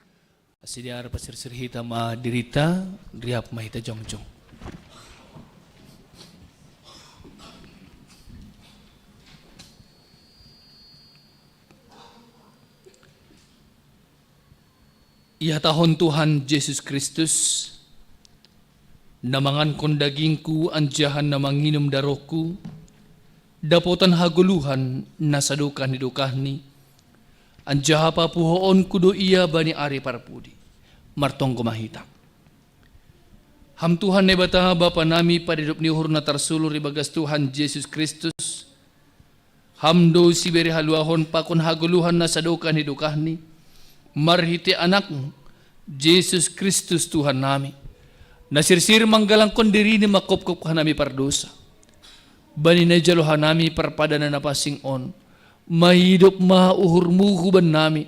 Asi dear pasirsir hita ma dirita, riap ma hita jongjong. Ihatahon Tuhan Jesus Kristus, na mangankon dagingku anjaha na manginum darohku, dapotan hagoluhan na sadokah ni dokahni, anjaha papuhoonku do ia bani ari parpudi. Martonggo ma hita. Ham Tuhan Naibata, Bapa nami, padidop ni uhur na tarsulur ibagas Tuhan Jesus Kristus, Ham do sibere haluahon pakon hagoluhan na sadokah ni dokahni, marhite Anakmu, Jesus Kristus Tuhan nami, na sirsir manggalangkon dirini mangkopkop hanami pardosa. Bani na ijalo hanami parpadanan na pansing on, maidop ma uhurmu hubannami.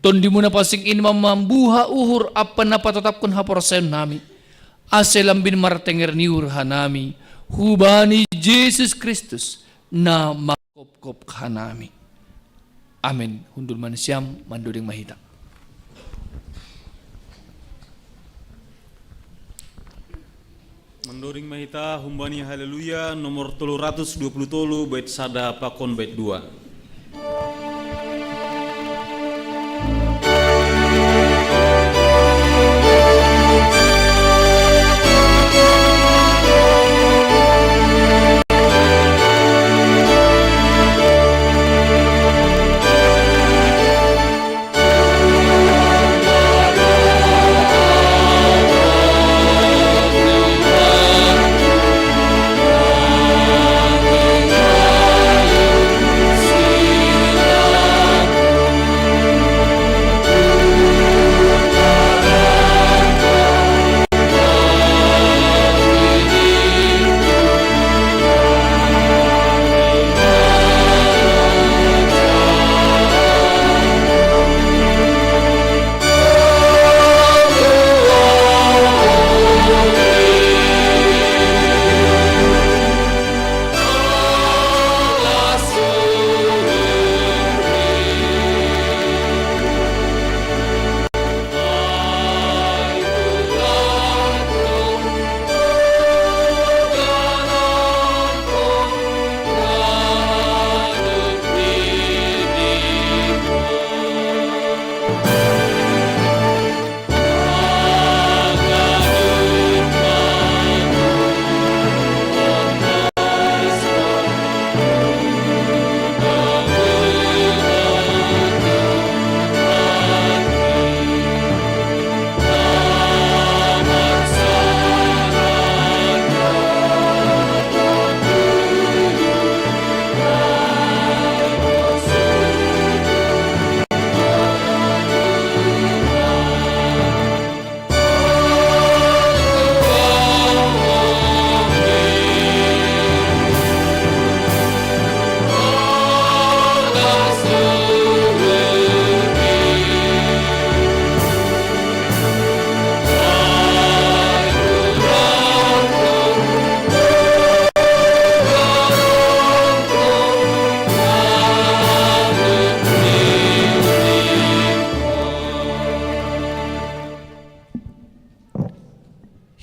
Tondimu na pansing in ma mambuha uhur ampa na patatapkon haporsayaon nami, ase lambin martenger ni uhur hanami, hubani Jesus Kristus, na mangkopkop hanami. Amen. Hundul ma nasiam, mandoding ma hita. Mandoding ma hita humbani Haleluya nomor tolu ratus dua puluh tolu, bait sada pakon bait dua.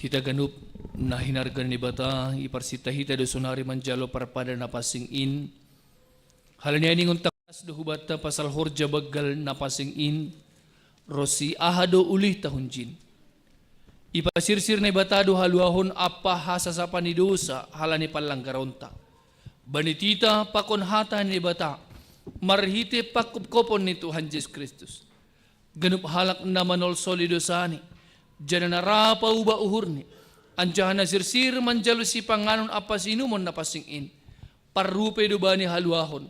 Hita ganup na hinarga ni Naibata, iparsinta hita do sonari manjalo parpadanan na pansing in. Halani ai ningon tangkas do hubanta pasal horja banggal na pansing in, ronsi aha do ulihta hunjin. Ipasirsir Naibata do haluahon ampa hasasapan ni dousa halani panlanggaronta. Bani titah pakon hata ni Naibata, marhite pangkopkopon ni Tuhan Jesus Kristus. Ganup halak na manolsoli dousani, janah na ra paubah uhurni, anjaha na sirsir manjalo sipanganon ampa siinumon na pansing in, parrupei do bani haluahon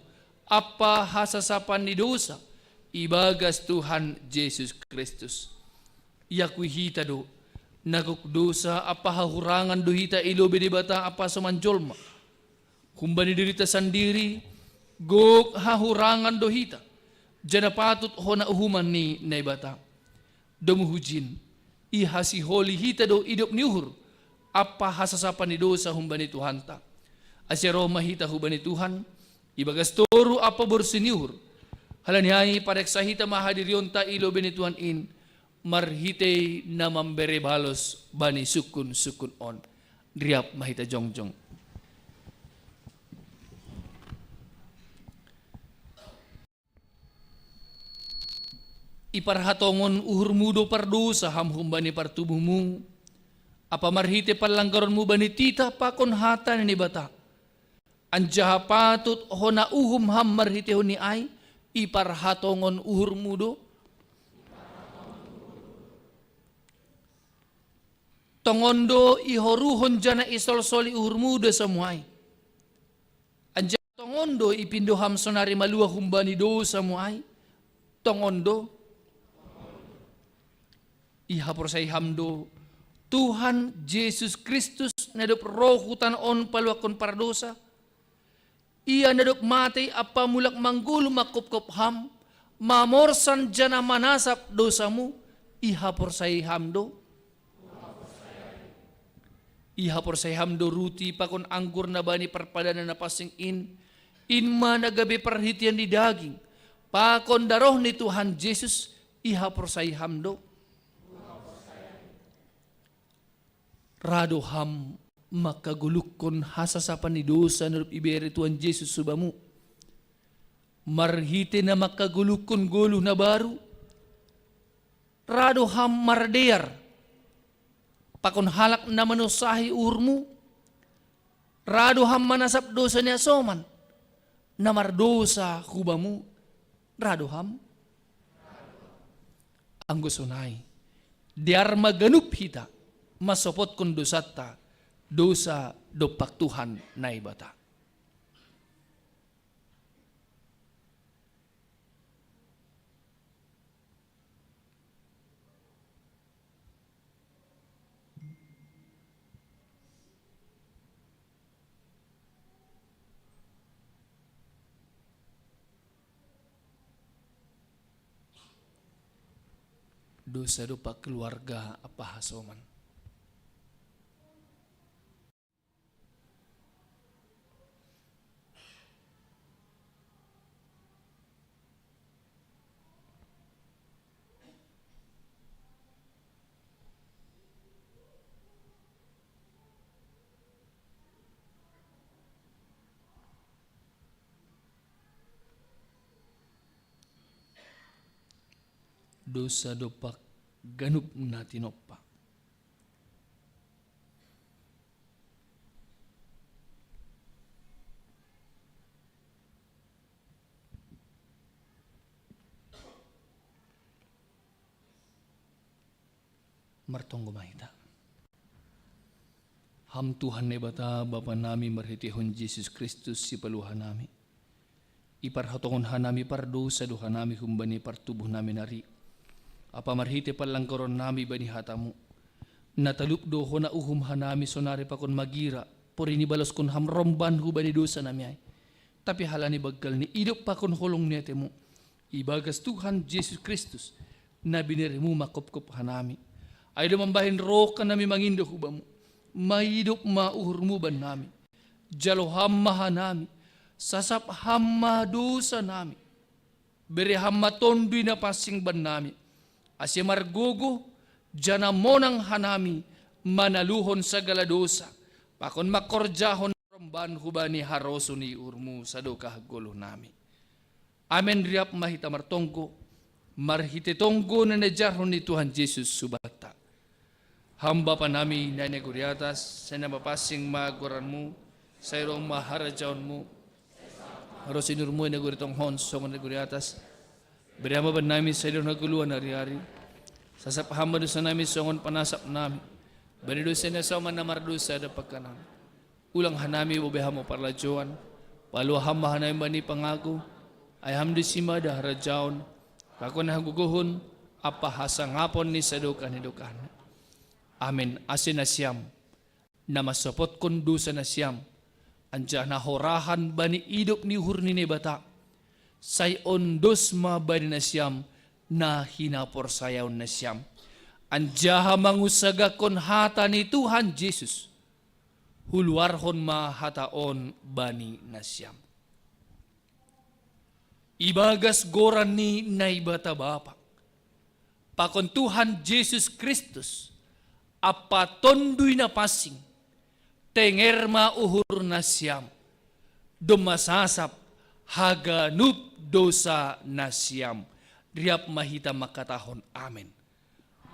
ampa hasasapan ni dousa ibagas Tuhan Jesus Kristus. Iakui hita do, na gok dousa ampa hahurangan do hita i lobei Naibata ampa soman jolma. Humbani dirita sandiri, gok hahurangan do hita, janah patut hona uhuman ni Naibata. Domu hujin, ihasiholi hita do idop ni uhur ampa hasasapan ni dousa humbani Tuhanta. Ase roh ma hita hubani Tuhan, Ibagas toru ampa boru ni uhur. Halani ai pareksa hita ma hadirionta i lobei ni Tuhan in, marhitei na mambere balos bani sungkun-sungkun on. Riap ma hita jongjong. Iparhatongon uhurmu do pardosa ham humbani partubuhmu, ampa marhitei panlanggaronmu bani titah pakon hata ni Naibata. Anjaha patut hona uhum ham marhiteihon ni ai, iparhatongon uhurmu do. Tongon do ihoruhon janah isolsoli uhurmu dosamu ai. Anjaha tongon do ipindo ham sonari maluah humbani dosamu ai. Tongon do. Ihaporsayai ham do Tuhan Jesus Kristus na dob roh hu tanoh on paluahkon pardosa. Ia na dob matei ampa mulak manggoluh mangkopkop ham, mamorsan janah manasap dosamu, ihaporsayai ham do. Ihaporsayai ham do ruti pakon anggur na bani parpadanan na pansing in, in ma na gabe parhiteion ni daging pakon daroh ni Tuhan Jesus, ihaporsayai ham do. Ra do ham mangkagoluhkon hasasapan ni dosa na dob ibere Tuhan Jesus hu bamu. Marhitei na mangkagoluhkon goluh na baru, ra do ham mardear pakon halak na manusahi uhurmu, ra do ham manasap dosa ni hasoman na mardosa hu bamu, ra do ham. Anggo sonai, dear ma ganup hita mansopotkon dosanta, dosa dompak Tuhan Naibata. Dosa dompak keluarga ampa hasoman. Dosa dompak ganup na tinompa. Martonggo ma hita. Ham Tuhan Naibata, Bapa nami, marhiteihon Jesus Kristus, Sipaluah nami, iparhatongon hanami pardosa do hanami humbani partubuh nami nari, ampa marhitei panlanggaron nami bani hatamu. Na talup do hona uhum hanami sonari pakon magira, porini baloskon ham romban hubani dosa nami ai. Tapi halani banggal ni idop pakon holong ni atemu, ibagas Tuhan Jesus Kristus, na bineremu mangkopkop hanami. Ai do mambahen roh hanami mangindo hu bamu, maidop ma uhurmu bannami. Jalo ham ma hanami, sasap ham ma dosa nami. Bere ham ma Tonduy Napansing bannami, ase margogoh, janah monang hanami manaluhon sagala dosa, pakon mangkorjahon romban hubani harosuh ni uhurmu sadokah goluh nami. Amen. Riap ma hita martonggo, marhitei tonggo na niajarhon ni Tuhan Jesus hubanta. Ham Bapa nami na i nagori atas, sai na mapansing ma goranmu, sai roh ma harajaonmu, ro sinuhormu i nagori tonga on songon nagori atas. Bere ma bannami sadari on hagoluhan ari-ari. Sasap ham ma dosa nami songon panasap nami bani dosa ni hasoman na mardosa dompak hanami. Ulang hanami boi ham parlajouan, paluah ham ma hanami bani pangago, ai ham do simada harajaon, pakon hagogohon, ampa hasangapon ni sadokah ni dokahna. Amen. Ase nasiam, na mansopotkon dosa nasiam, anjaha na horahan bani idop ni uhur ni Naibata, sai ondos ma bani nasiam na hinaporsayaon nasiam, anjaha mangunsagahkon hata ni Tuhan Jesus, huluarhon ma hata on bani nasiam. Ibagas goran ni Naibata Bapa, pakon Tuhan Jesus Kristus, ampa Tonduy Napansing, tenger ma uhur nasiam, domma sasap haganup dosa nasiam. Riap ma hita mangkatahon amen.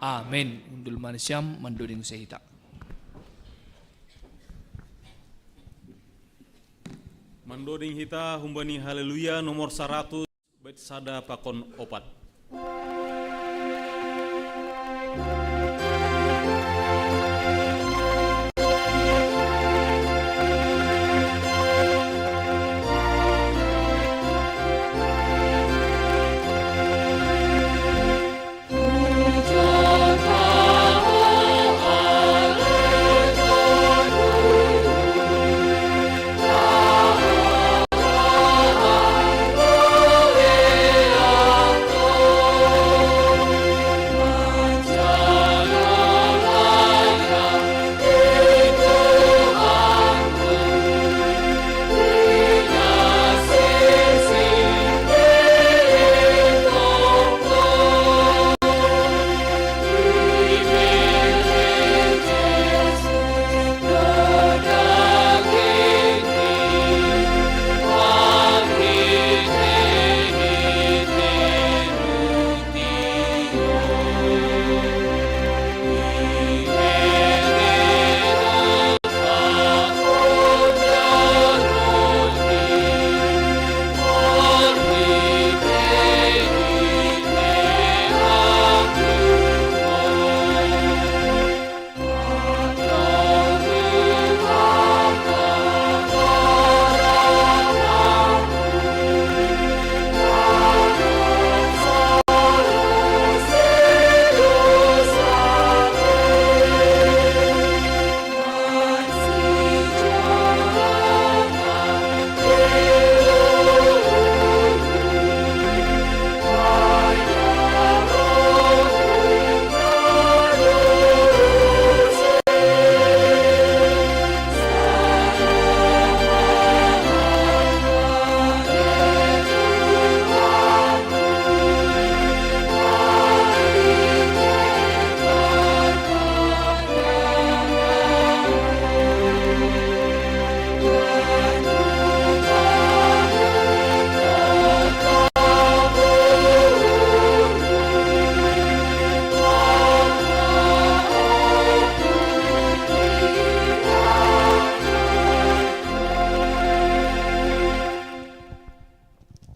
Amen. Hundul ma nasiam, mandoding use hita. Mandoding hita humbani Haleluya nomor saratus, bait sada pakon opat.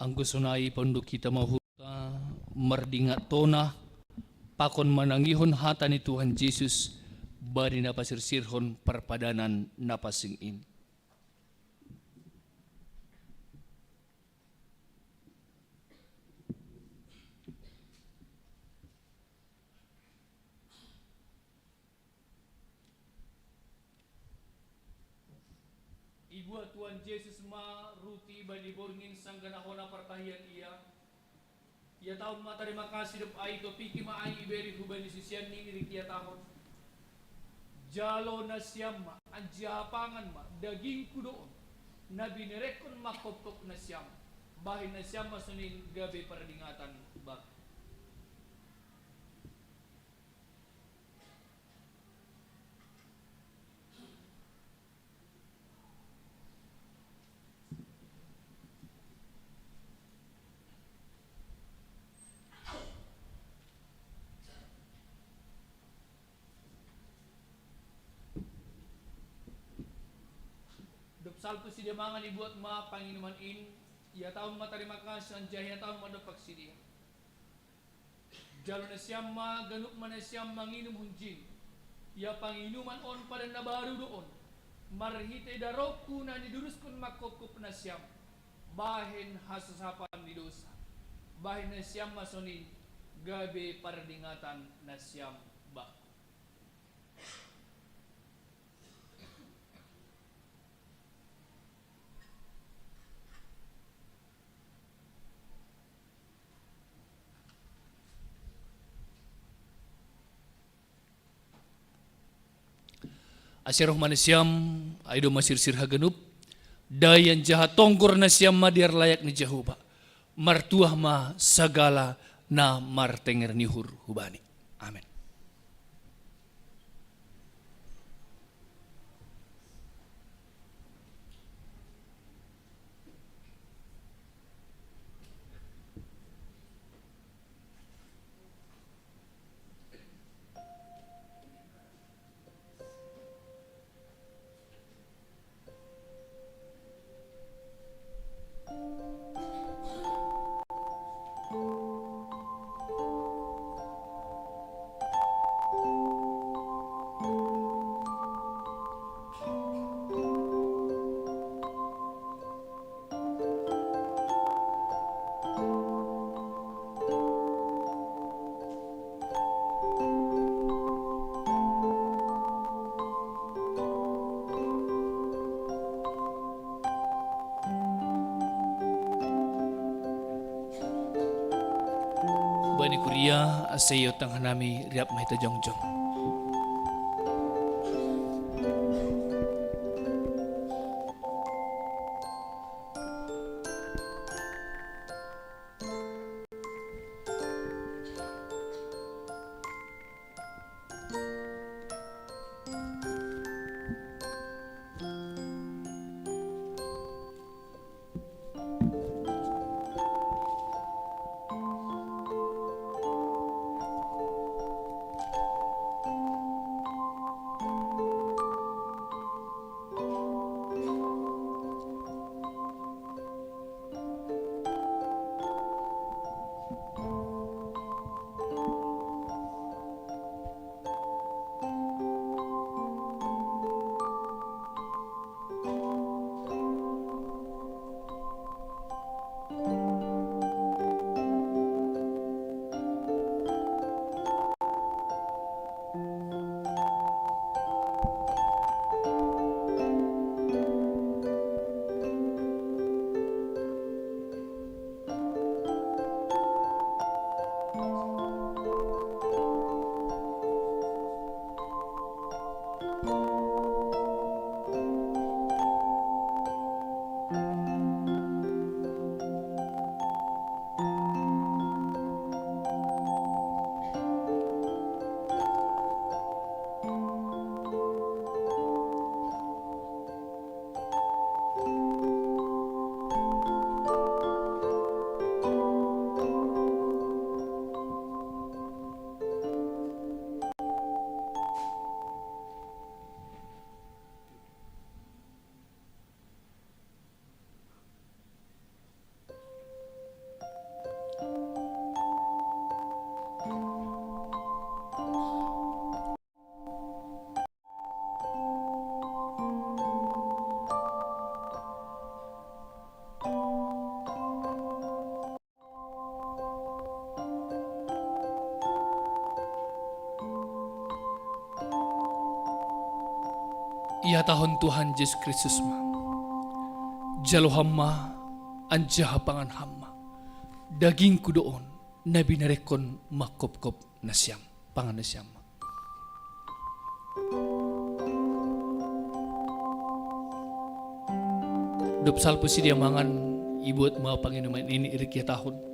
Anggo sonai pandok hita ma uhurta mardingat tona, pakon manangihon hata ni Tuhan Jesus, bani na pasirsirhon parpadanan na pansing in. Ibuat Tuhan Jesus ma ruti bani borngin sanggah na hona partahian ia. Iatahon ma tarima kasih dob ai topiki ma ai ibere hubani siseanni rik iatahon. Jalo nasiam ma, anjaha pangan ma, dagingku do on, na binerekkon manghophop nasiam, bahen nasiam ma sonin gabe pardingatan bakku. Dob salpu sidea mangan, ibuat ma panginuman in, iatahon ma tarima kasih anjaha iatahon ma dompak sidea. Jalo nasiam ma, ganup ma nasiam manginum hunjin. Ia panginuman on padan na baru do on, marhitei darongku na niduruskon manghophop nasiam, bahen hasasapan ni dosa. Bahen nasiam ma sonin gabe pardingatan nasiam bakku. Ase roh ma nasiam, ai domma sirsir haganup, dai anjaha tonggor nasiam ma di arlayak ni Jahowa. Martuah ma sagala na martenger ni uhur hu Bani. Amen. Bani kuria, asa iontang hanami, riap ma hita jongjong. Ihatahon Tuhan Jesus Kristus ma: Jalo ham ma, anjaha pangan ham ma. DagingKu do on, na binarengkon mangkopkop nasiam. Pangan nasiam ma. Dob salpu sidea mangan, ibuat ma panginuman i, irik ihatahon: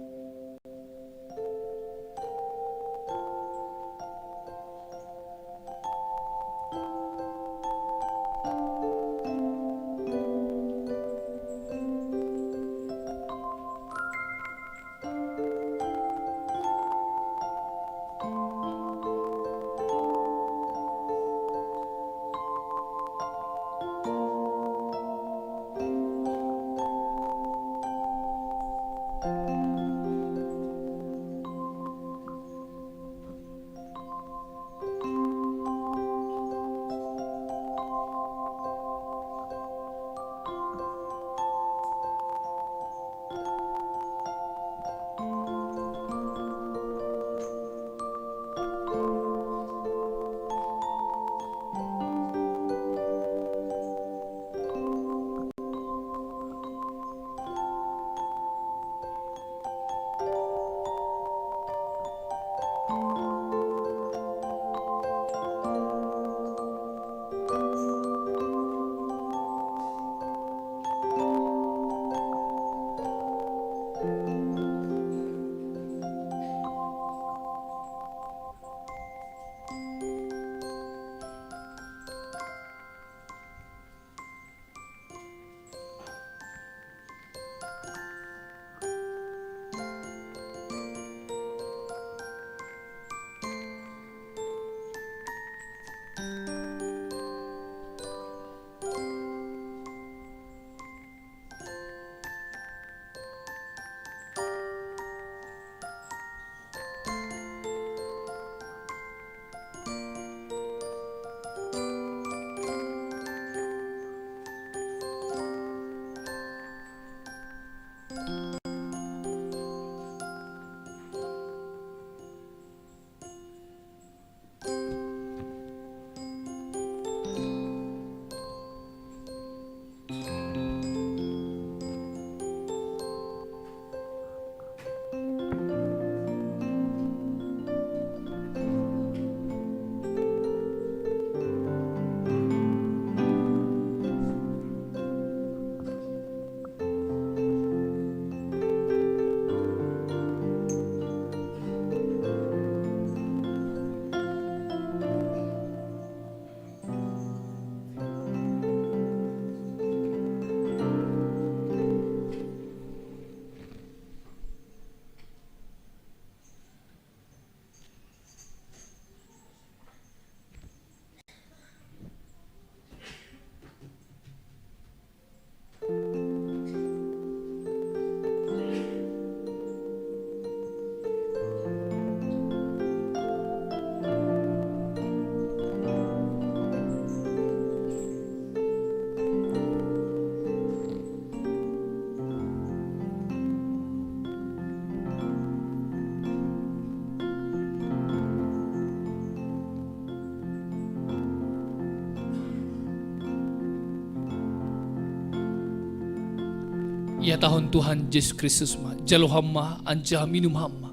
Ia tahun Tuhan Yesus Kristus ma, jalo hamma anjaha minum hamma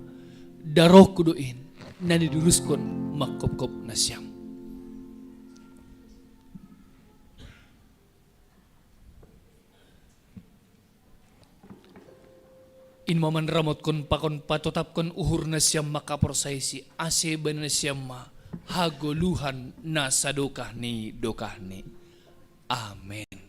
darohku do in, na niduruskon mangkopkop nasiam. In ma manramotkon pakon patotapkon uhur nasiam mangkaporsaisi, ase bani nasiam ma hagoluhan na sadokah ni dokahni. Amen.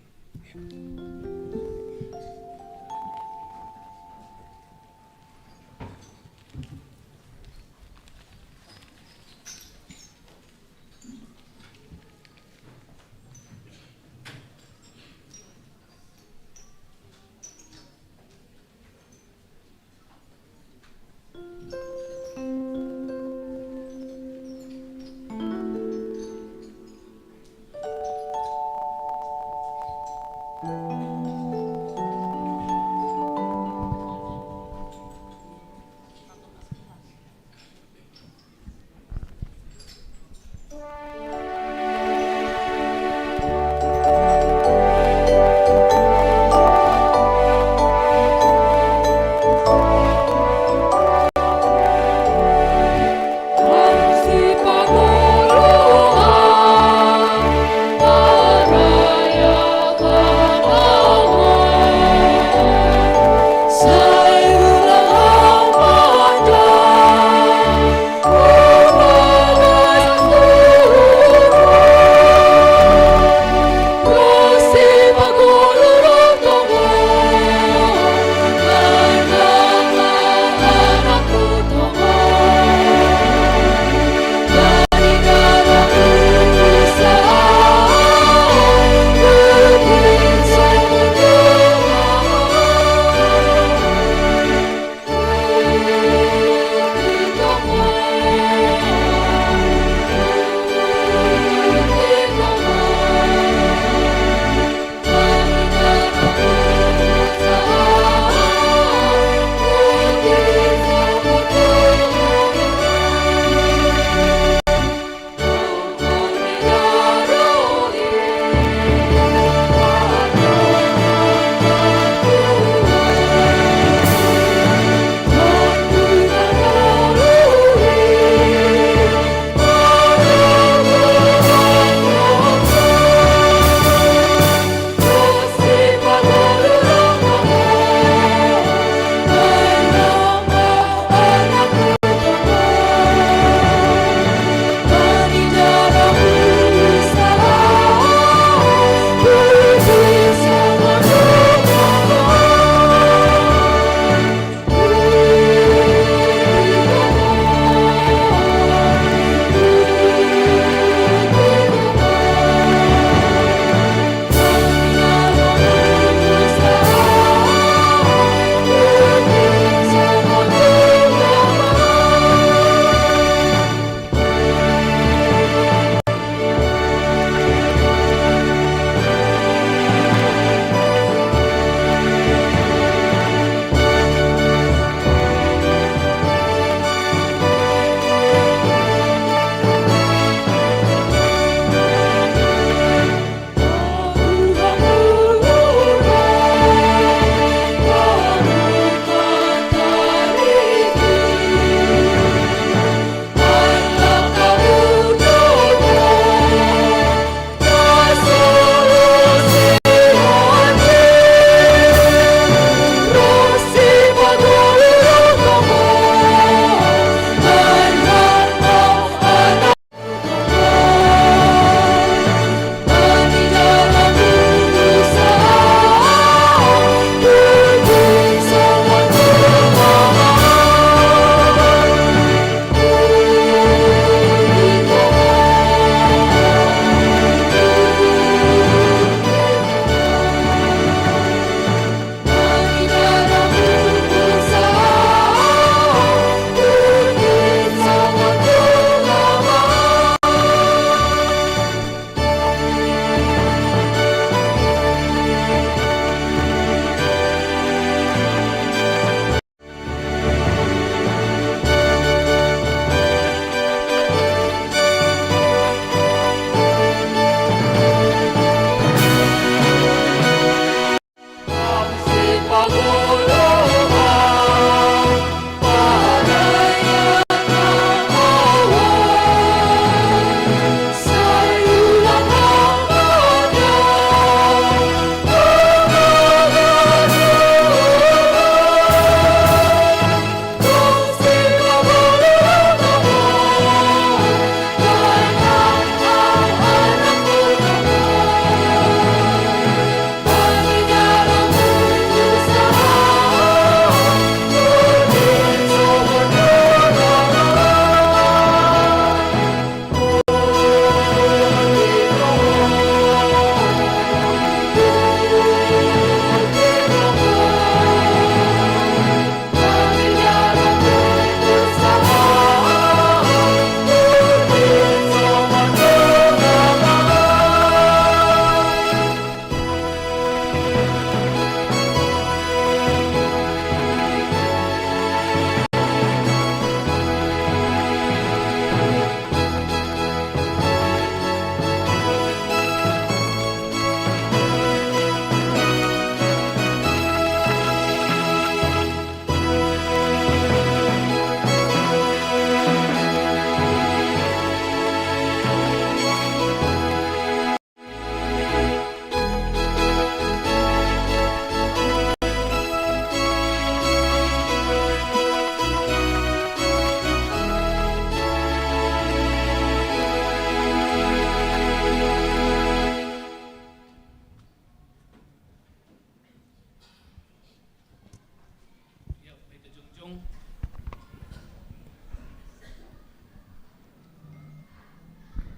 Ya, mai ta jongjong.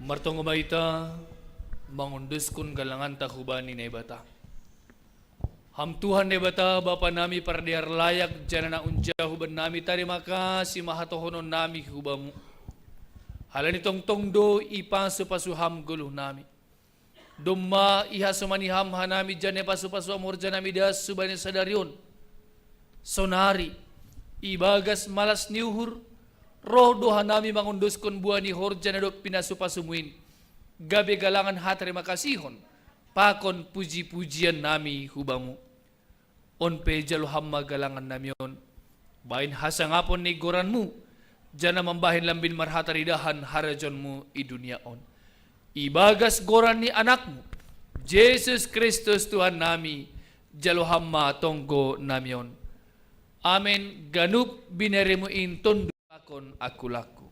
Martonggo ma hita mangondoskon galanganta huban Naibata. Ham Tuhan Naibata, Bapa nami pardear layak, janah na hunjalo huban nami, tarima kasih ma hatohonon nami hu Bamu. Halani tongtong do ipasupasu Ham goluh nami. Domma ihasomani Ham hanami, janah ipasupasu Ham horja nami das hubani sadari on. Sonari, ibagas malas ni uhur, roh do hanami mangondoskon buah ni horja na dob pinasupasu-Mu in, gabe galangan hatarima kasihon pakon puji-pujian nami hu Bamu. On pe jalo Ham ma galangan nami on, bahen hasangapon ni goran-Mu, janah mambahen lambin marhataridahan harajaon-Mu i dunia on. Ibagas goran ni Anak-Mu, Jesus Kristus Tuhan nami, jalo Ham ma tonggo nami on. Amen. Ganup binere-Mu in tondu pakon aku laku.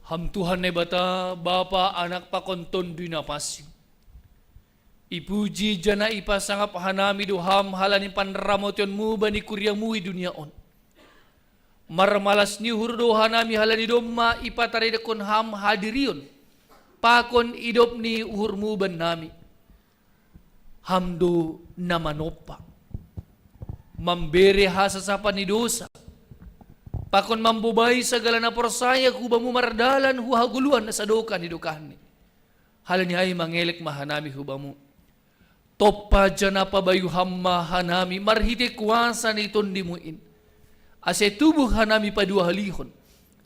Ham Tuhan Naibata, Bapa, Anak pakon Tonduy Napansing. Ipuji janah ipasangap hanami do Ham halani panramotion-Mu bani kuria-Mu i dunia on. Marmalas ni uhur do hanami halani domma ipataridakkon Ham hadirion pakon idop ni uhur-Mu bannami. Ham do na manompa, mambere hasasapan ni dosa, pakon mambobai sagala na porsaya hu Bamu mardalan hu hagoluhan na sadokah ni dokahni. Halani ai mangelek ma hanami hu Bamu. Tompa janah pabayu Ham ma hanami marhitei kuasa ni Tondi-Mu in, ase tubuh hanami paduahalihon,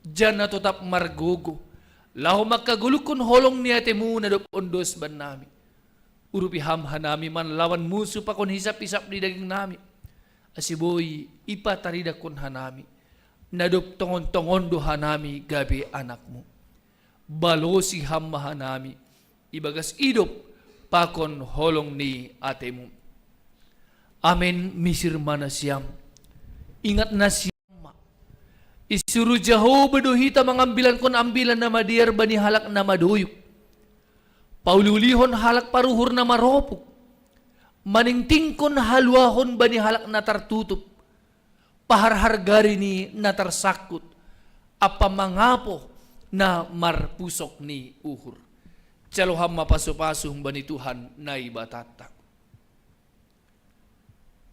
janah totap margogoh, laho mangkagoluhkon holong ni atei-Mu na dob ondos bannami. Urupi Ham hanami manlawan musu pakon hisap-hisap ni daging nami, ase boi ipataridakkon hanami, na dob tongon-tongon do hanami gabe anak-Mu. Balosi Ham ma hanami ibagas idop pakon holong ni atei-Mu. Amen. Misir ma nasiam, ingat nasiam ma. Isuru Jahowa do hita mangambilankon ambilan na madear bani halak na madoyuk. Pauliulihon halak paruhur na maropuk. Maningtingkon haluahon bani halak na tartutup. Paharhargari ni na tarsangkut. Ampa mangapoh na marpusok ni uhur. Jalo ham ma pasupasu humbani Tuhan Naibatanta.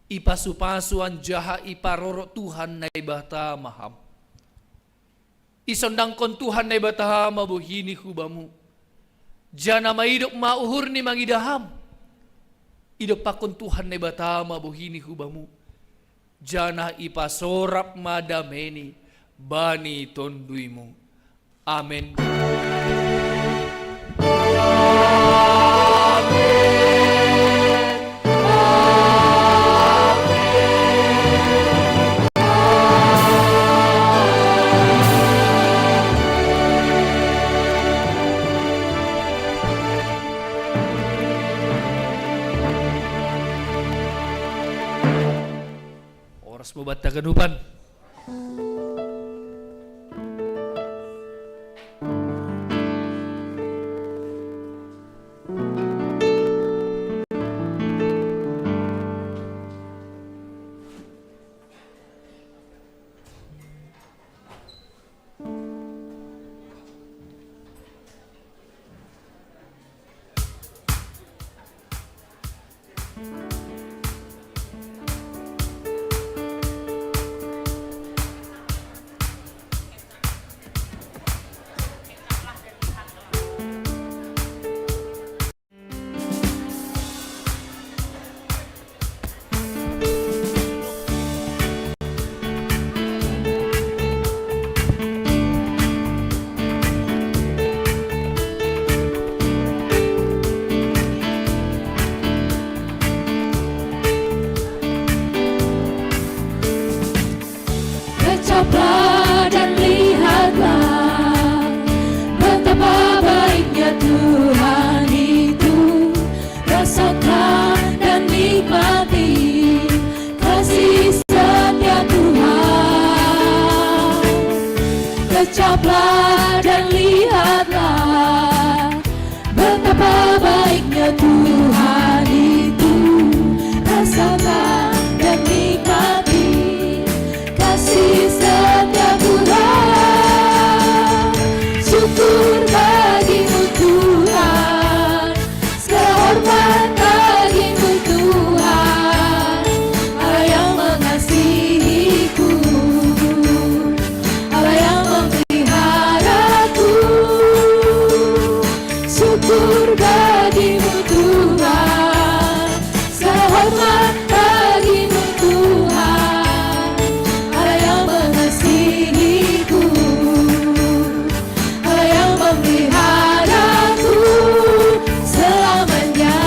Ipasupasu anjaha iparorot Tuhan Naibata ma ham. Isondangkon Tuhan Naibata ma bohini hu bamu. Janah maidop ma uhurni mangidah ham. Idompakkon Tuhan Naibata ma bohini hu bamu. Janah ipasorap ma dameini bani tonduymu. Amen. Oras mo banta ganupan. Kecaplah dan lihatlah betapa baiknya Tuhan itu. Rasakan dan nikmati kasih setia Tuhan. Kecaplah dan lihatlah betapa baiknya Tuhan itu. Rasakan dan nikmati kasih setia Tuhan. Syukur bagimu Tuhan. Segala hormat bagimu Tuhan. Allah yang mengasihiku. Allah yang memeliharaku. Syukur bagimu Tuhan. Segala hormat bagimu Tuhan. Allah yang mengasihiku. Allah yang memeliharaku selamanya.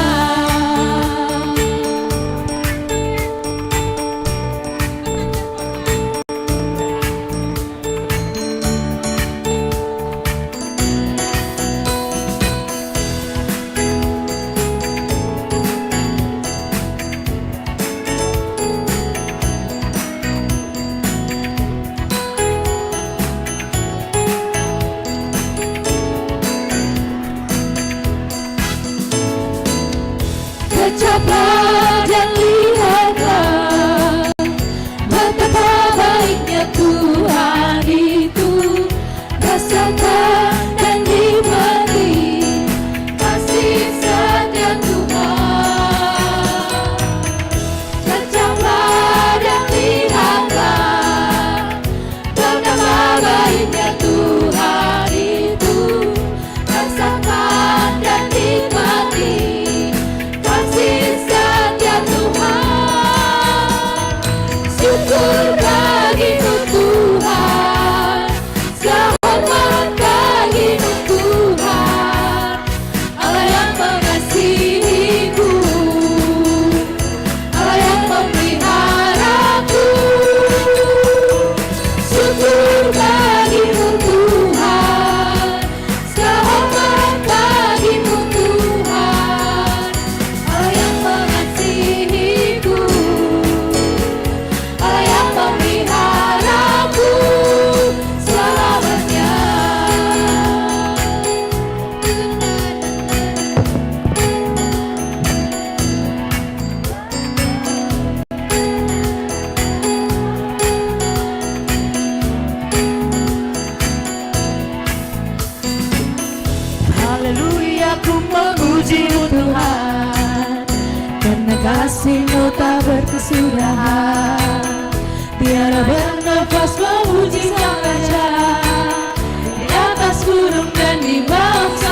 Kecaplah dan lihatlah betapa baiknya Tuhan itu. Rasakan dan nikmati kasih setia Tuhan. Kecaplah dan lihatlah betapa baiknya Tuhan itu. Rasakan dan nikmati kasih setia Haleluya, ku memuji-Mu Tuhan, karena kasih-Mu tak berkesudahan. Tiada bernafas memuji Sang Raja, di atas gunung dan di bawah